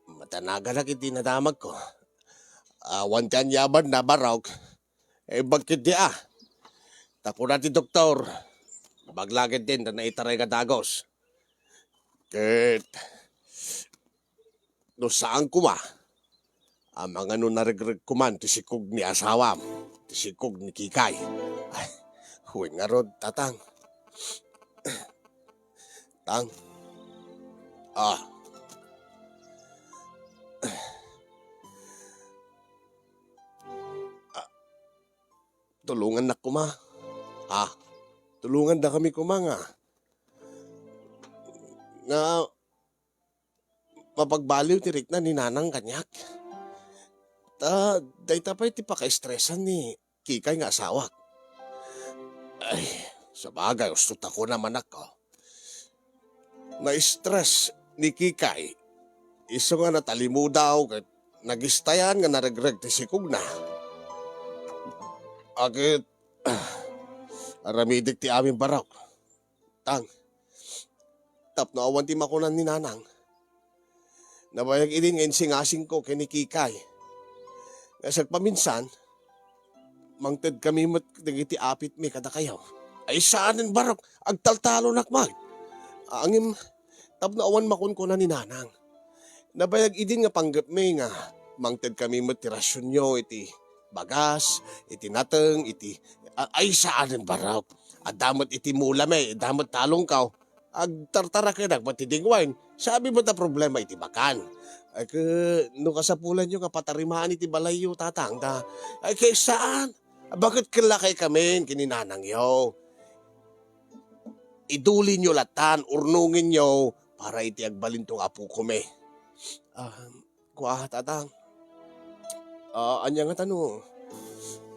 Matanaganak iti nadamagko. Awan ti aniamanna, barok. Eh, bakit di, ah? Ta kuna ti doktor, baglaged din ta naitaray nga dagus. Ket no saan koma, amangan no naregreg koman ti sikog ni asawam, ti sikog ni Kikay. Ay, wen ngarud, Tatang. Tang. Ah. Ah, tulongannak koma. Ha? Tulongandakami koma nga, nga mapagbaliw ti rikna ni Nanang kaniak. Ta dayta pay ti pakaestresan ni Kikay nga asawak. Ay, sabagay, usto ta kunam, anakko. Na-stress ni Kikay. Isu nga natalimudaw ket nagistayan nga naregreg ti sikogna. Aket, ah, aramidek ti amin, barok. Tang, tapno awan ti makunan ni Nanang. Nabayag idin nga insingasingko ken ni Kikay. Nga sagpaminsan, mangtedkami met dagiti apitmi kadakayo. Ay, saanen, barok, agtaltalonak met. Ngem tapno awan makunkuna ni Nanang. Nabayag idin nga panggepmi nga mangtedkami met ti rasionyo iti bagas, iti nateng, iti, a-, ay, saanen, barok. Adda met iti mulami, adda met talongko. Agtartarakedak met ti dingwain. Saan met a problema iti bakan. Ay, ke-, no kasapulanyo nga patarimaan iti balayyo, Tatang, ta, ay, ket saan? Baket ket lakay kamin ken ni Nanangyo. Idulinyo lattan, urnongenyo para iti agbalinto nga apokomi. Ah, kua, Tatang. Ah, ania ngata no?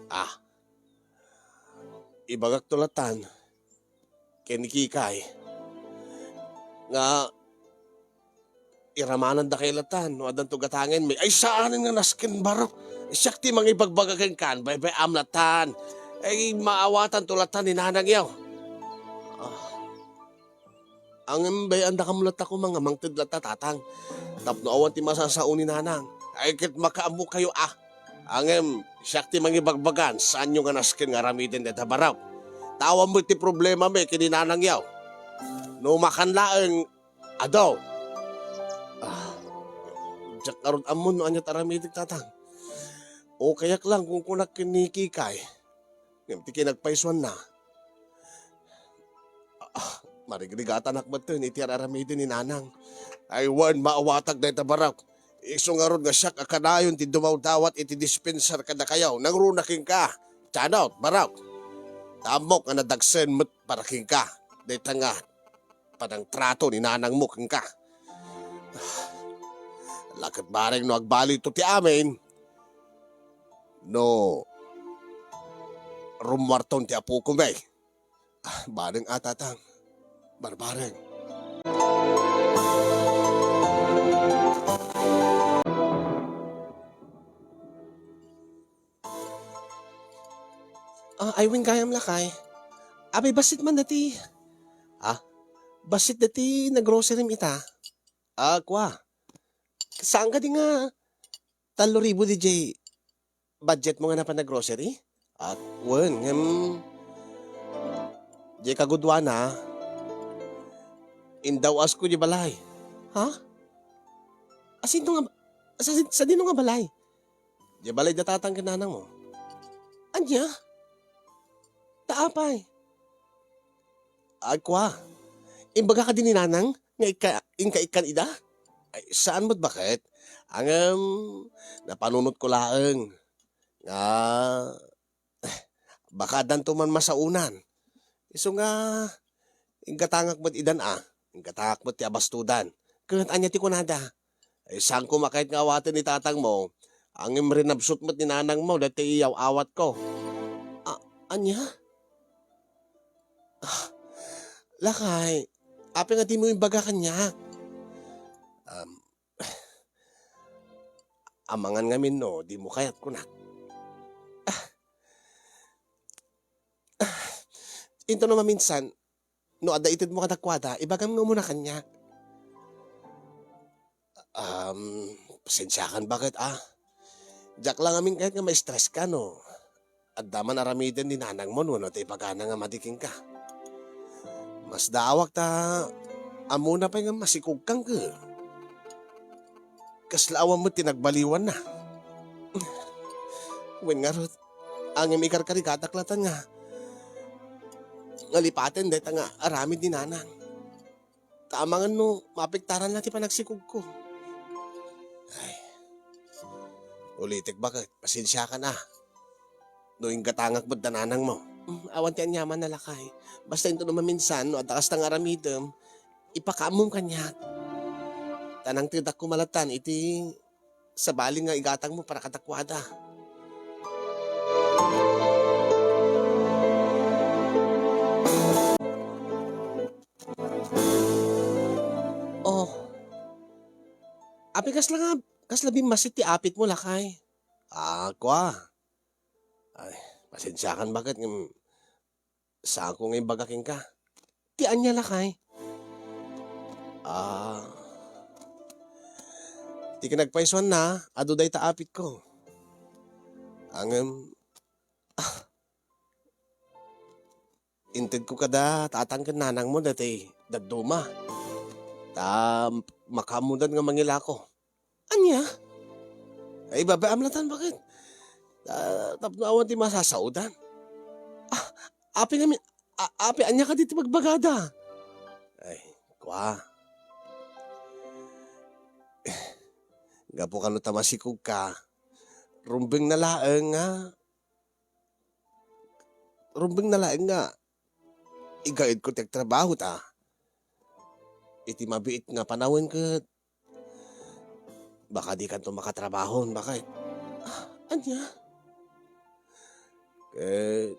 Ah, ibagakto lattan ken ni Kikay nga iramanandakayo lattan no addanto gatangenmi. Ay, saanen nga nasken, barok. Siak ti mangibagbaga kenka, bay-bay-am lattan. Ay, maawatanto lattan ni Nanangyo. Ah. Ngem bay-andakam latta koma nga mangted latta, Tatang. Tapno awan ti masasao ni Nanang. Ay, ket makaammokayo, ah. Ngem, siak ti mangibagbaga, saanyo nga nasken nga aramiden dayta, barok. Ta awan met ti problemami ken ni Nanangyo. No makan laeng, adu. Ah, diak ngarud ammo no ania ti aramidek, Tatang. Okayak lang kunkunak ken ni Kikay. Ngem ti kinagpaysuanna, ah, marigrigatanak metten iti ar-aramiden ni Nanang. Ay, wen, maawatak dayta, barok. Isu ngarud nga siak a kanayon ti dumawdawat iti dispensar kadakayo, nangruna kenka. Tianot, barok. Ta ammok nga nadagsen met para kenka dayta nga panangtrato ni nanangmo kenka. Ala ket bareng no agbalito ti amin, no rummuarton ti apokon, bay. Ah, bareng a, Tatang. Barbareng. Ah, ay, wen gayam, lakay. Abay, bassit man dati. Ah? Bassit dati naggrocerim ita. Ah, kua. Saan kadi nga tallo ribu diay budget mo nga napan naggrocery? Ah, wen, ngem, diay kagudua na, indaw-asko diay balay. Ha? Asino nga, sa, sadino nga balay? Diay balay da tatang ken nanang mo. Ania? Ta apay? Ay, kua. Imbaga kadi ni nanang nga ikka-, inka ikkan ida? Ay, saan met baket? Ngem, napanunotko laeng. Nga, baka addanto man masaonan. Isu nga, inggatangak met idan a, inggatangak met ti abastodan. Ket ania ti kunada? Ay, saan ko makayat nga awaten ni tatangmo, ngem rinabsut met ni nanangmo daytoy iyaw-awatko. A-, ania? Ah, lakay, apay nga dimo imbaga kaniak? Um, amangan ngamin no, dimo kayat kunak. Ah, ah, into no maminsan, no adda itedmo kadakuada, ibagam nga umuna kaniak. Um, pasensiakan baket, ah. Diak la ngamin kayat nga ma-stress ka, no? Adda man aramiden ni nanangmo, no, no, ta ibagana nga madi kenka. Masdaawak ta ammona pay nga masikogkan, ke. Kasla awan met ti nagbaliwanna. Wen ngarud, ngem ikarkarigatak latan nga, nga lipaten dayta nga aramid ni nanang. Ta amangan no maapektaranna ti panagsikogko. Ay. Ulitek baket, pasensiakan a. No inggatangak met da nanangmo. Mm, awan ti aniaman a lakay. Basta into no maminsan, no adda kasta nga aramidem, ipakaammom kaniak. Ta nangtedak koma latan iti sabali nga igatangmo para kadakuada. Oh. Apay kasla nga, kasla bimmassit ti apitmo, lakay? Ah, kua. Ay, pasensiakan baket ngem saanko nga imbaga kenka. Ti ania, lakay? Ah, ti kinagpaysuanna, adu dayta apitko. Ngem, ah, intedko kada tatang ken nanangmo daytoy dadduma. Ta makaammodan nga mangilako. Ania? Ay, ibabaam latan, baket? Ah, tapno awan ti masasaodan. Ah, apay ngamin, a-, apay, ania kadi ti bagbagada? Ay, kua. Gapu kano ta masikogka, rumbeng na laeng nga, rumbeng na laeng nga igaedko ti agtrabaho ta. Iti mabiit nga panawen ket baka dikanto makatrabaho, baket? Ah, ania? Ket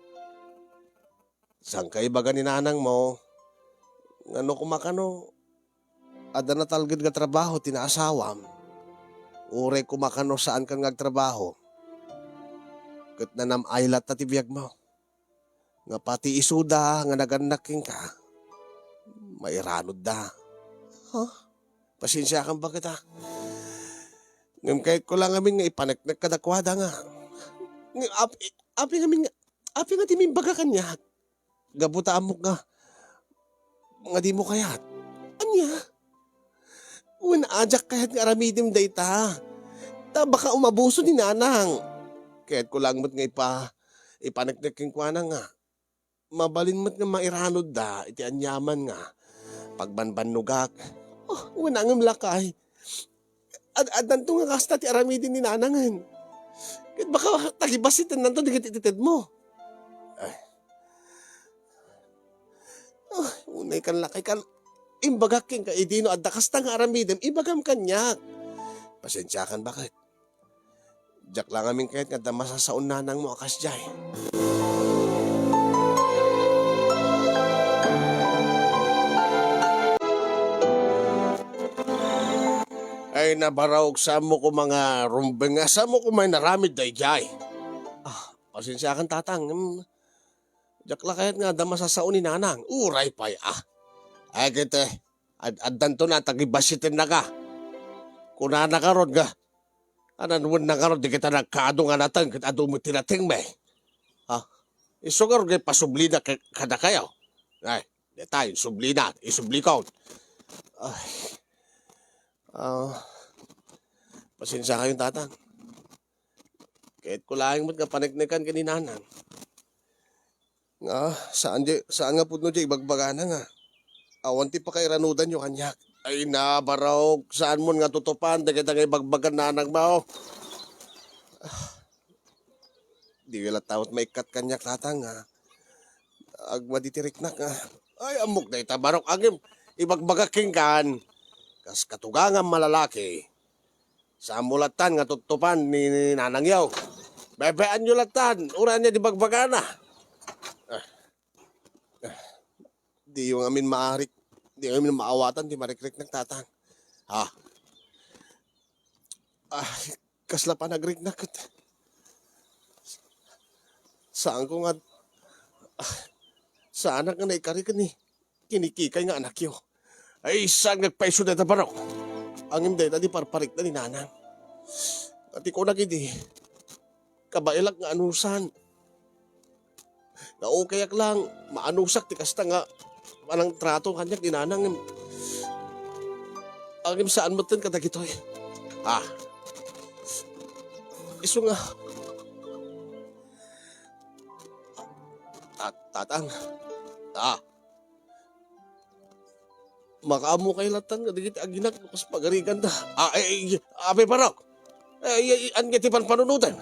saan ka ibaga ni nanangmo nga no koma kano adda natalged nga trabaho ti naasawam, uray koma kano saankan nga agtrabaho, ket nanam-ay latta ti biagmo. Nga pati isuda nga nagannak kenka, mairanudda. Ha? Pasensiakan baket, ha? Ngem kayatko la ngamin nga ipaneknek kadakuada nga, ngem ap-, i-, apay ngamin nga, apay nga ti imbaga kaniak? Gapu ta ammok nga, nga dimo kayat. Ania? Wen, a, diak kayat nga aramidem dayta. Ta baka umabuso ni nanang. Kayatko laeng met nga ipa-, ipaneknek kenkuana nga mabalin met nga mairanudda iti aniaman nga pagbanbannogak. Oh, wen, ngem lakay. Ad-, addanto nga kasta ti aramiden ni nanangen. Ket baka tagibassitennanto dagiti itedmo. Ay. Ah, unay kan lakay kan. Imbagak kenka idi no adda kasta nga aramidem, ibagam kaniak. Pasensiakan baket. Diak la ngamin kayat nga adda masasaon nanangmo a kasdiay. Ay, nabaraog, saanmo koma nga rumbeng, saanmo koma inaramid daydiay? Ah, pasensiakan, tatang. Em, diak la kayat nga adda masasaon ni nanang. Uray pay, ah. Ay, ket, eh, ad-, addanto na tagibassitennaka. Kunana ngarud nga, anan wenna ngarud dagita nagkaadu nga nateng ket adu met ti natengmi. Ha? Isu ngarud nga ipasublina ka-, kadakayo. Ay, dayta, insublina, isublikon. Ay. Ah, pasensiakayon, tatang. Kayatko laeng met nga paneknekan ken ni nanang. Nga, saan di, saan nga pudno diay ibagbagana nga awan ti pakairanudanyo kaniak. Ay, nabaraog, saanmon nga tutupan dagita nga ibagbagan nanangmo. Ah. Diyo latta met maikkat kaniak, Tatang, nga agmadi ti riknak, a. Ay, ammok dayta, Barok, ngem ibagbagak kenka, kas katugangam a lalaki, saanmo lattan nga tuttupan ni, ni nanangyo. Bebeanyo lattan, uray ania ti bagbagana. Ah, ah, diyo ngamin maarik, diyo ngamin maawatan ti marikriknak, Tatang. Ha? Ah, kasla panagriknak ket saanko nga, ah, saanak nga naikari ken ni, ken ni Kikay nga anakyo. Ay, saan nga agpayso dayta, Barok? Ngem dayta ti parparikna ni Nanang. Nga ti kunak idi, kabaelak nga anusan. Nga okayak lang, maanusak ti kasta nga panangtrato kaniak ni Nanang. Ngem saan metten kadagitoy. Ah. Isu nga. Tat-, Tatang. Ah. Makaammokay lattan kadagiti aginak no kas pagariganda. Ah, ay, ay, apay, Barok? Ay, ay, ania ti panpanunotem?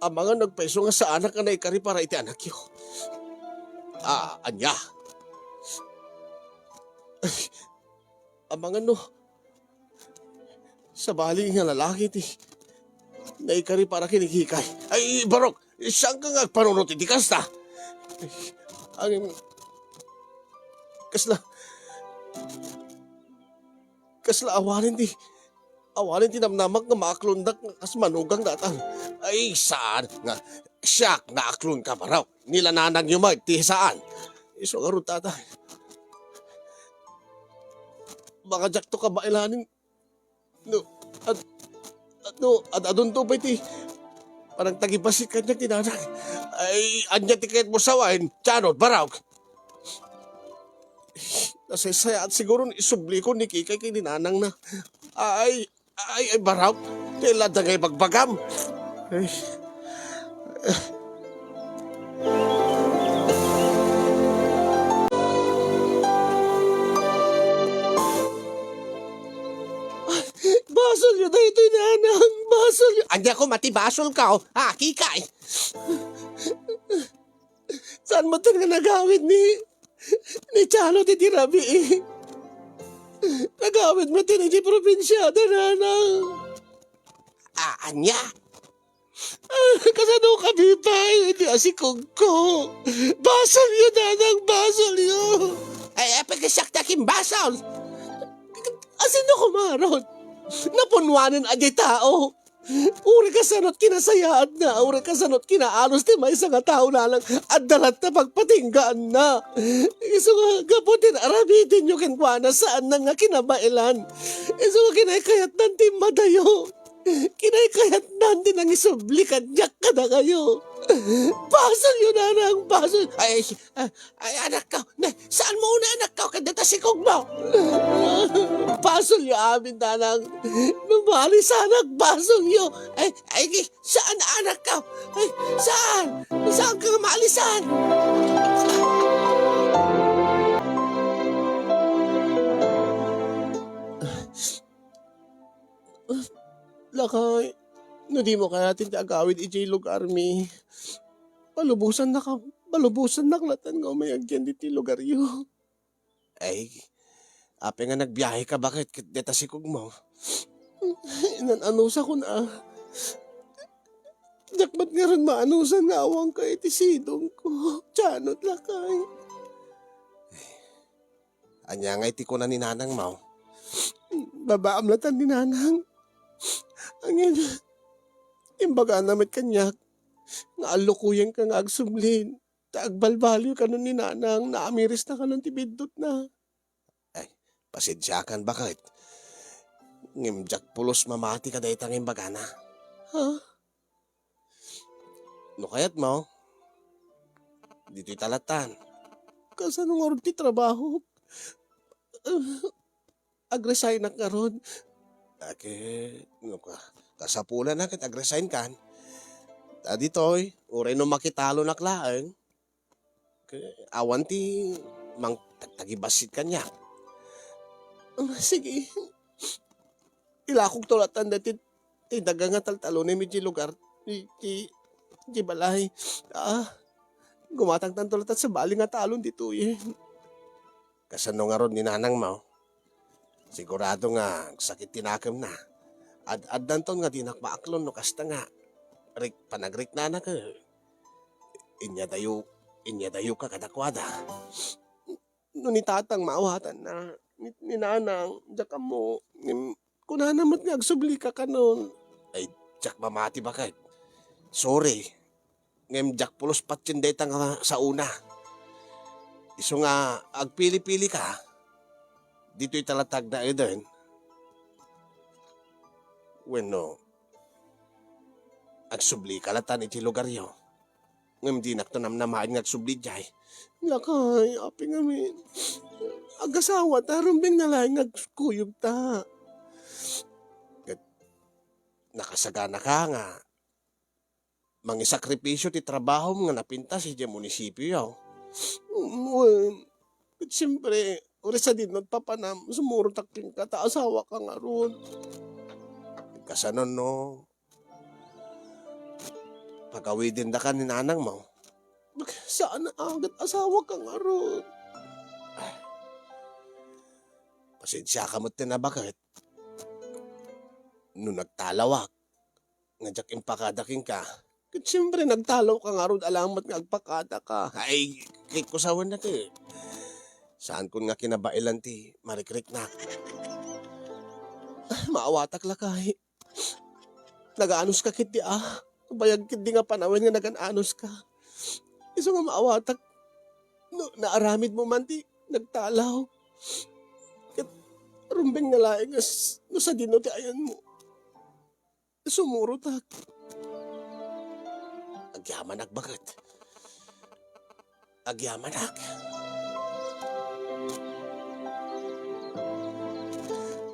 Amangan no agpayso nga saanak nga naikari para iti anakyo. Ah, ania? Ay, amangan no sabali nga lalaki ti naikari para ken ni Kikay. Ay, Barok, saanka nga agpanunot iti kasta? Ay, kasla, kasla awanen ti, awanen ti namnamak nga maaklondak nga kas manugang, Tatang. Ay, saan nga siak naaklonka, Barok? Ni la nanangyo met ti saan. Isu ngarud, Tatang. Baka diakto kabaelanen no ad-, no ad-adunto pay ti panangtagibassit kaniak ni Nanang. Ay, ania ti kayatmo sawen, Janot, Barok? Nasaysayaat siguro nga isublikon ni Kikay ken ni Nanangna. Ay, ay, ay, Barok, ti la adda nga ibagbagam. Ay. Basolyo daytoy, Nanang. Basolyo. Ania koma ti basolko, a, Kikay? Saan metten nga nagawid ni, ni Janot iti rabii? Nagawid metten iti probinsiada, Nanang. A, ania? Ah, kasano ka, Bibay? Iti asikogko. Basolyo, Nanang, basolyo. Ay, apay kasiak ti akin basol? Asino koma ngarud? Napunnoanen a diay tao. Uray kasano ti kinasayaatna, uray kasano ti kinaalos ti maysa nga tao, Nanang, adda latta pagpatinggaanna. Isu nga, gapu ti aramidyo kenkuana, saanna nga kinabaelan. Isu nga kinaykayatnan ti immadayo. Kinaykayatnan ti nangisubli kaniak kadakayo. Basolyo, Nanang, basol. Ay, ay, ay, anakko, ne, saanmo unay anakko ken dayta sikogmo? Basolyo amin, Nanang. No maalisanak, basolyo. Ay, ay, di, saan anakko? Ay, saan? Saanka nga maalisan? Lakay, no dimo kayaten ti agawid idiay lugarmi, palubosannaka, palubosannak latta nga umay agyan ditoy lugaryo. Ay, apay nga nagbiaheka baket ket dayta sikogmo? Nan-anusakon a. Diak met ngarud maanusan nga awanka iti sidongko. Janot, lakay. Ania ngay ti kuna ni nanangmo? Babaam latta ni nanang. Ngem, imbagana met kaniak nga allukoyenka nga agsubli ta agbalbaliw kanon ni nanang, naamirisna kanon ti biddutna. Ay, pasensiakan, baket. Ngem diak pulos mamati kadayta nga imbagana. Ha? No kayatmo, ditoy ta lattan. Kasano ngarud ti trabahok? Agresignak ngarud. Ket, no ka-, kasapulanna ket agresign kan. Ta ditoy, uray no makitalonak laeng, ket awan ti mangtagtagibassit kaniak. Ah, sige. Ilakokto lattan daytoy ti daga nga taltalonenmi iti lugar, iti, iti balay. Ah, gumatangtanto latta sabali nga talon ditoy. Kasano ngarud ni nanangmo? Sigurado nga agsakit ti nakemna. Ad-addanton nga dinak maaklon no kasta nga rik-, panagriknanak, eh. Inyadayo, inyadayoka kadakuada. No ni tatang maawatanna, ni, ni nanang, diak ammo, ngem kunana met nga agsublika kanon. Ay, diak mamati baket. Sorry. Ngem diak pulos patien dayta nga saona. Isu nga agpili-pilika, ditoy ta latta agnaeden. Wenno, agsublika latta iti lugaryo. Ngem dinakto namnamaen nga agsubli idiay. Lakay, apay ngamin. Agasawata, rumbeng na laeng nga agkuyogta. Ket nakasaganaka nga mangisakripisio ti trabahom nga napintas idiay munisipio. Wen, ket siempre, uray sadino ti papanam, sumurotak kenka, ta asawaka ngarud. Kasano no pagawidendaka ni nanangmo? Saan a ket asawaka ngarud. Pasensiaka met ti nabaket. No nagtalawak, nga diak impakada kenka, ket siempre nagtalawka ngarud, alamet nga agpakadaka. Ay, ket kusawen na ti. Saankon nga kinabaelan ti marikriknak. Ah, maawatak lakay. Nagaanoska ketdi a. Bayag ketdi nga panawen nga nagan-anoska. Isu nga maawatak no naaramidmo man ti nagtalaw. Ket rumbeng na laeng nga s-, no sadino ti ayanmo. Sumurotak. Agyamanak baket. Agyamanak.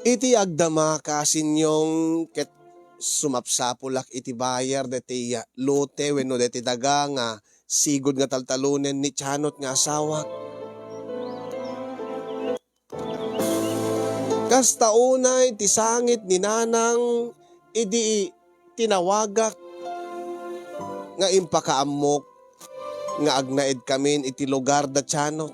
Iti agdama, kasinyong, ket sumapsapulak iti bayar deti lote wenno deti daga nga sigud nga taltalonen ni Chanot nga asawak. Kasta unay ti sangit ni Nanang idi tinawagak nga impakaammok nga agnaedkamin iti lugar da Chanot.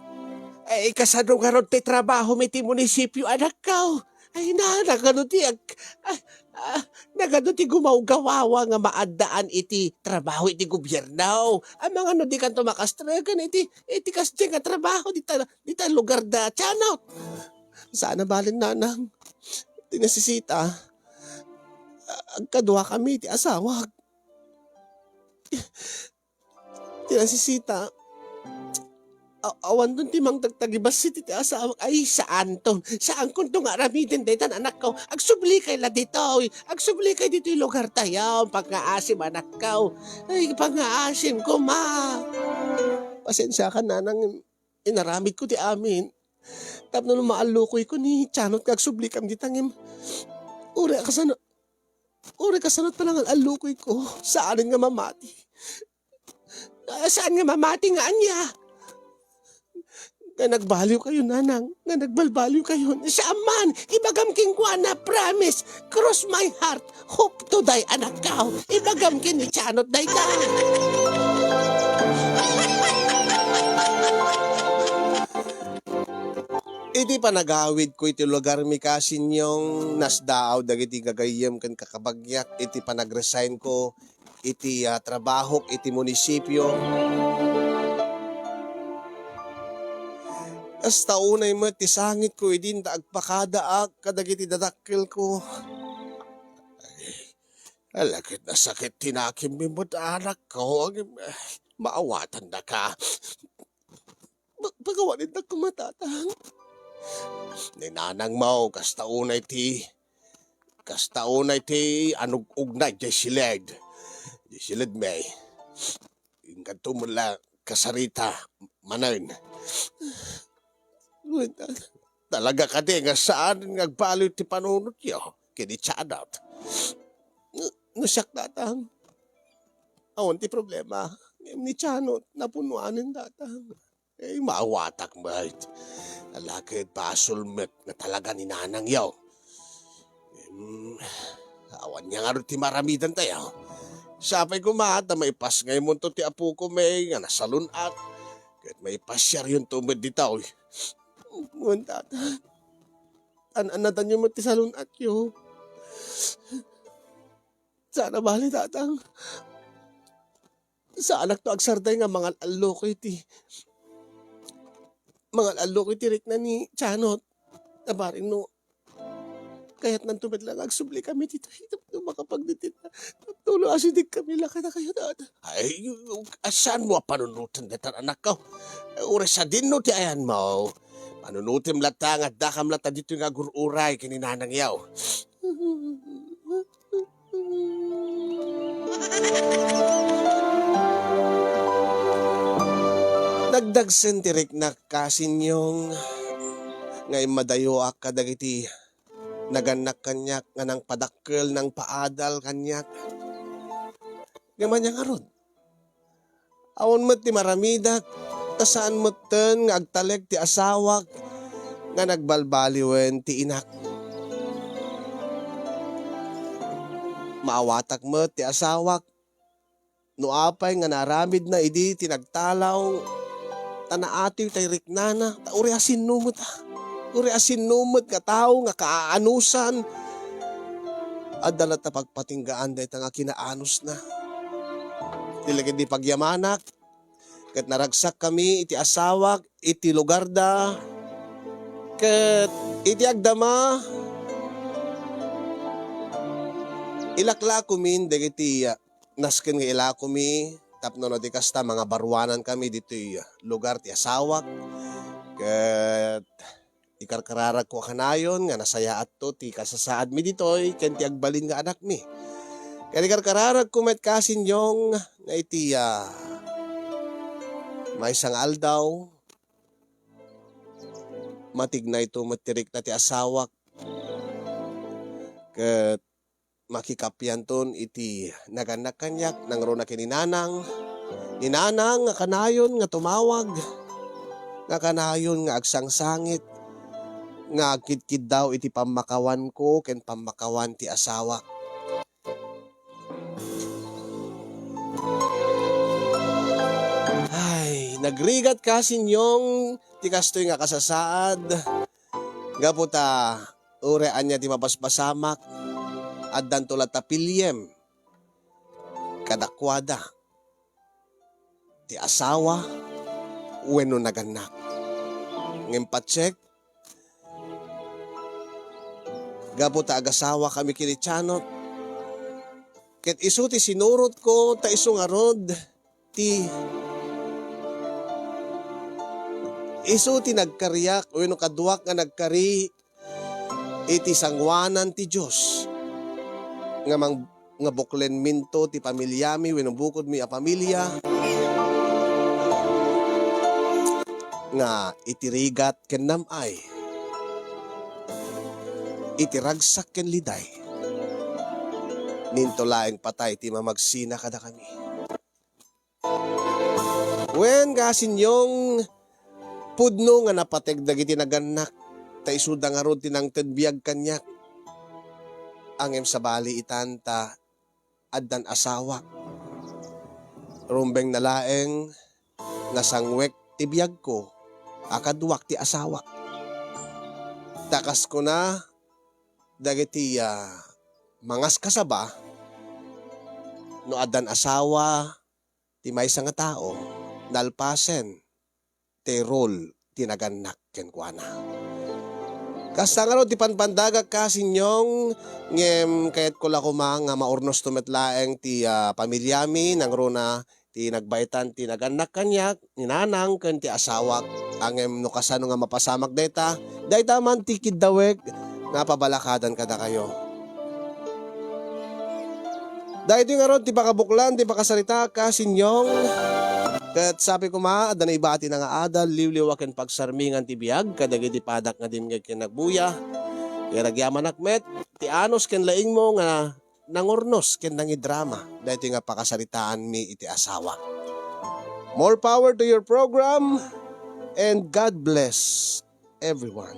Ay, kasano ngarud ti trabahom iti munisipio, anakko? Ay, na, nagano ti ag-, ah, ah, nagano ti gumawgawawa nga maaddaan iti trabaho iti gobierno? Amangan no dikanto makastreken iti, iti kasdiay nga trabaho dita, dita lugar da Chanot? Saan a balen, Nanang. Ti nasisita, a-, agkaduakami ti asawak. Ti nasisita, a-, awanton ti mangtagtagibassit iti asawak. Ay, saanton. Saankonto nga aramiden daytan, anakko. Agsublikay la ditoy. Agsublikay ditoy lugartayo. Pangngaasim, anakko. Ay, pangngaasim koma. Pasensiakan, Nanang. Inaramidko ti amin. Tapno no maallukoyko ni Chanot nga agsublikam dita ngem uray a kasano-, uray kasano ti panangallukoyko, saanen nga mamati. Ah, saan nga mamati nga ania? Nga nagbaliwkayo, Nanang, nga nagbalbaliwkayo. Saan man, ibagam kenkuana, promise, cross my heart. Hope to die, anakko. Ibagam ken ni Chanot dayta. Iti panagawidko iti lugarmi, kasinyong, nasdaaw dagiti gagayyem ken kakabagyak iti panagresignko iti, ah, trabahok iti munisipio. Kasta unay met ti sangitko idin ta agpakadaak kadagiti dadakkelko. Ala ket nasakit ti nakemmi met, anakko, ngem, eh, maawatandaka. Pa-, pakawanendak koma, Tatang. Ni nanangmo, kasta unay ti, kasta unay ti anug-ugna idiay siled. Idiay siledmi. Inkanto met la kasarita manen. Wen, Tatang. Talaga kadi nga saan nga agbaliw ti panunotyo ken ni Chanot? No, no siak, Tatang, awan ti problema. Ngem ni Chanot, napunuanen, Tatang. Eh, maawatak met. Ala ket basol met nga talaga ni nanangyo. Em, Ta awan nia ngarud ti maaramidantayo. Sapay koma ta maipasngaymonto ti apoko met nga nasalun-at, ket maipasiaryonto met ditoy. Wen, Tata, an-annatanyo met ti salun-atyo. Saan a bale, Tatang. Saanakto agsardeng nga mangal-alloko iti, mangal-alloko iti rikna ni Chanot. Nabaring no kayatnanto met la nga agsubli kami ditoy tapno makapagdeteta. Tapno no asideg kami la kadakayo, Tata. Ay, a, saanmo a panunoten daytan, anakko? Uray sadino ti ayanmo. Panunotem latta nga addakam latta ditoy nga agur-uray ken ni nanangyo. Nagdagsen ti riknak, Kasinyong, nga immadayoak kadagiti nagannak kaniak nga nangpadakkel, nangpaadal kaniak. Ngem ania ngarud? Awan met ti maramidak, ta saan metten nga agtalek ti asawak nga nagbalbaliwen ti inak. Maawatak met ti asawak no apay nga naaramidna idi ti nagtalaw, ta naatiw tay riknana, ta uray a sinno met, a. Uray a sinno met nga tao nga kaaanusan, adda latta pagpatinggaan dayta nga kinaanusna. Ti lagid di pagyamanak, ket naragsakkami iti asawak iti lugarda, ket iti agdama, ilaklakomin dagiti, ah, nasken nga ilakomi tapno no di kasta, mangabaruanankami ditoy lugar ti asawak, ket ikarkararagko a kanayon nga nasayaatto ti kasasaadmi ditoy ken ti agbalin nga anakmi. Ken ikarkararagko met, Kasinyong, nga iti, ah, maysa nga aldaw, matignayto met ti rikna ti asawak. Ket makikapianton iti nagannak kaniak, nangruna ken ni nanang, ni nanang nga kanayon nga tumawag, nga kanayon nga agsangsangit, nga agkidkiddaw iti pammakawanko ken pammakawan ti asawak. Ay, nagrigat, Kasinyong, ti kastoy nga kasasaad. Gapu ta, uray ania ti mabasbasamak, addanto latta piliem kadakuada ti asawa wenno nagannak. Ngem patiek, gapu ta agasawakami ken ni Chanot, ket isu ti sinurotko, ta isu ngarud ti, isu ti nagkariak wenno kaduak nga nagkari iti sangoanan ti Dios nga mang-, nga buklenminto ti pamiliami wenno bukodmi a pamilia, nga iti rigat ken nam-ay, iti ragsak ken liday, ninto laeng patay ti mamagsina kadakami. Wen, Kasinyong, pudno nga napateg dagiti nagannak, ta isuda ngarud ti nangted biag kaniak. Ngem sabali itan ta addan asawak. Rumbengna laeng nga sangwek ti biagko a kaduak ti asawak. Ta kas kuna dagiti, ah, mangaskasaba, no addan asawa ti maysa nga tao, nalpasen ti role ti nagannak kenkuana. Kasta ngarud ti panpandagak, Kasinyong, ngem kayatko la koma nga maurnosto met laeng ti, ah, pamiliami, nangruna ti nagbaetan ti nagannak kaniak, ni nanang ken ti asawak. Ngem no kasano nga mapasamak dayta, dayta man ti kiddawek nga pabalakadan kadakayo. Daytoy ngarud ti pakabuklan ti pakasaritak, Kasinyong. Ket sapay koma, adda naibatina nga adal, liwliwa ken pagsarmingan ti biag kadagiti padak nga dimngeg ken nagbuya. Ket agyamanak met ti anus ken laingmo nga nangurnos ken nangidrama daytoy nga pakasaritaanmi iti asawak. More power to your program, and God bless everyone.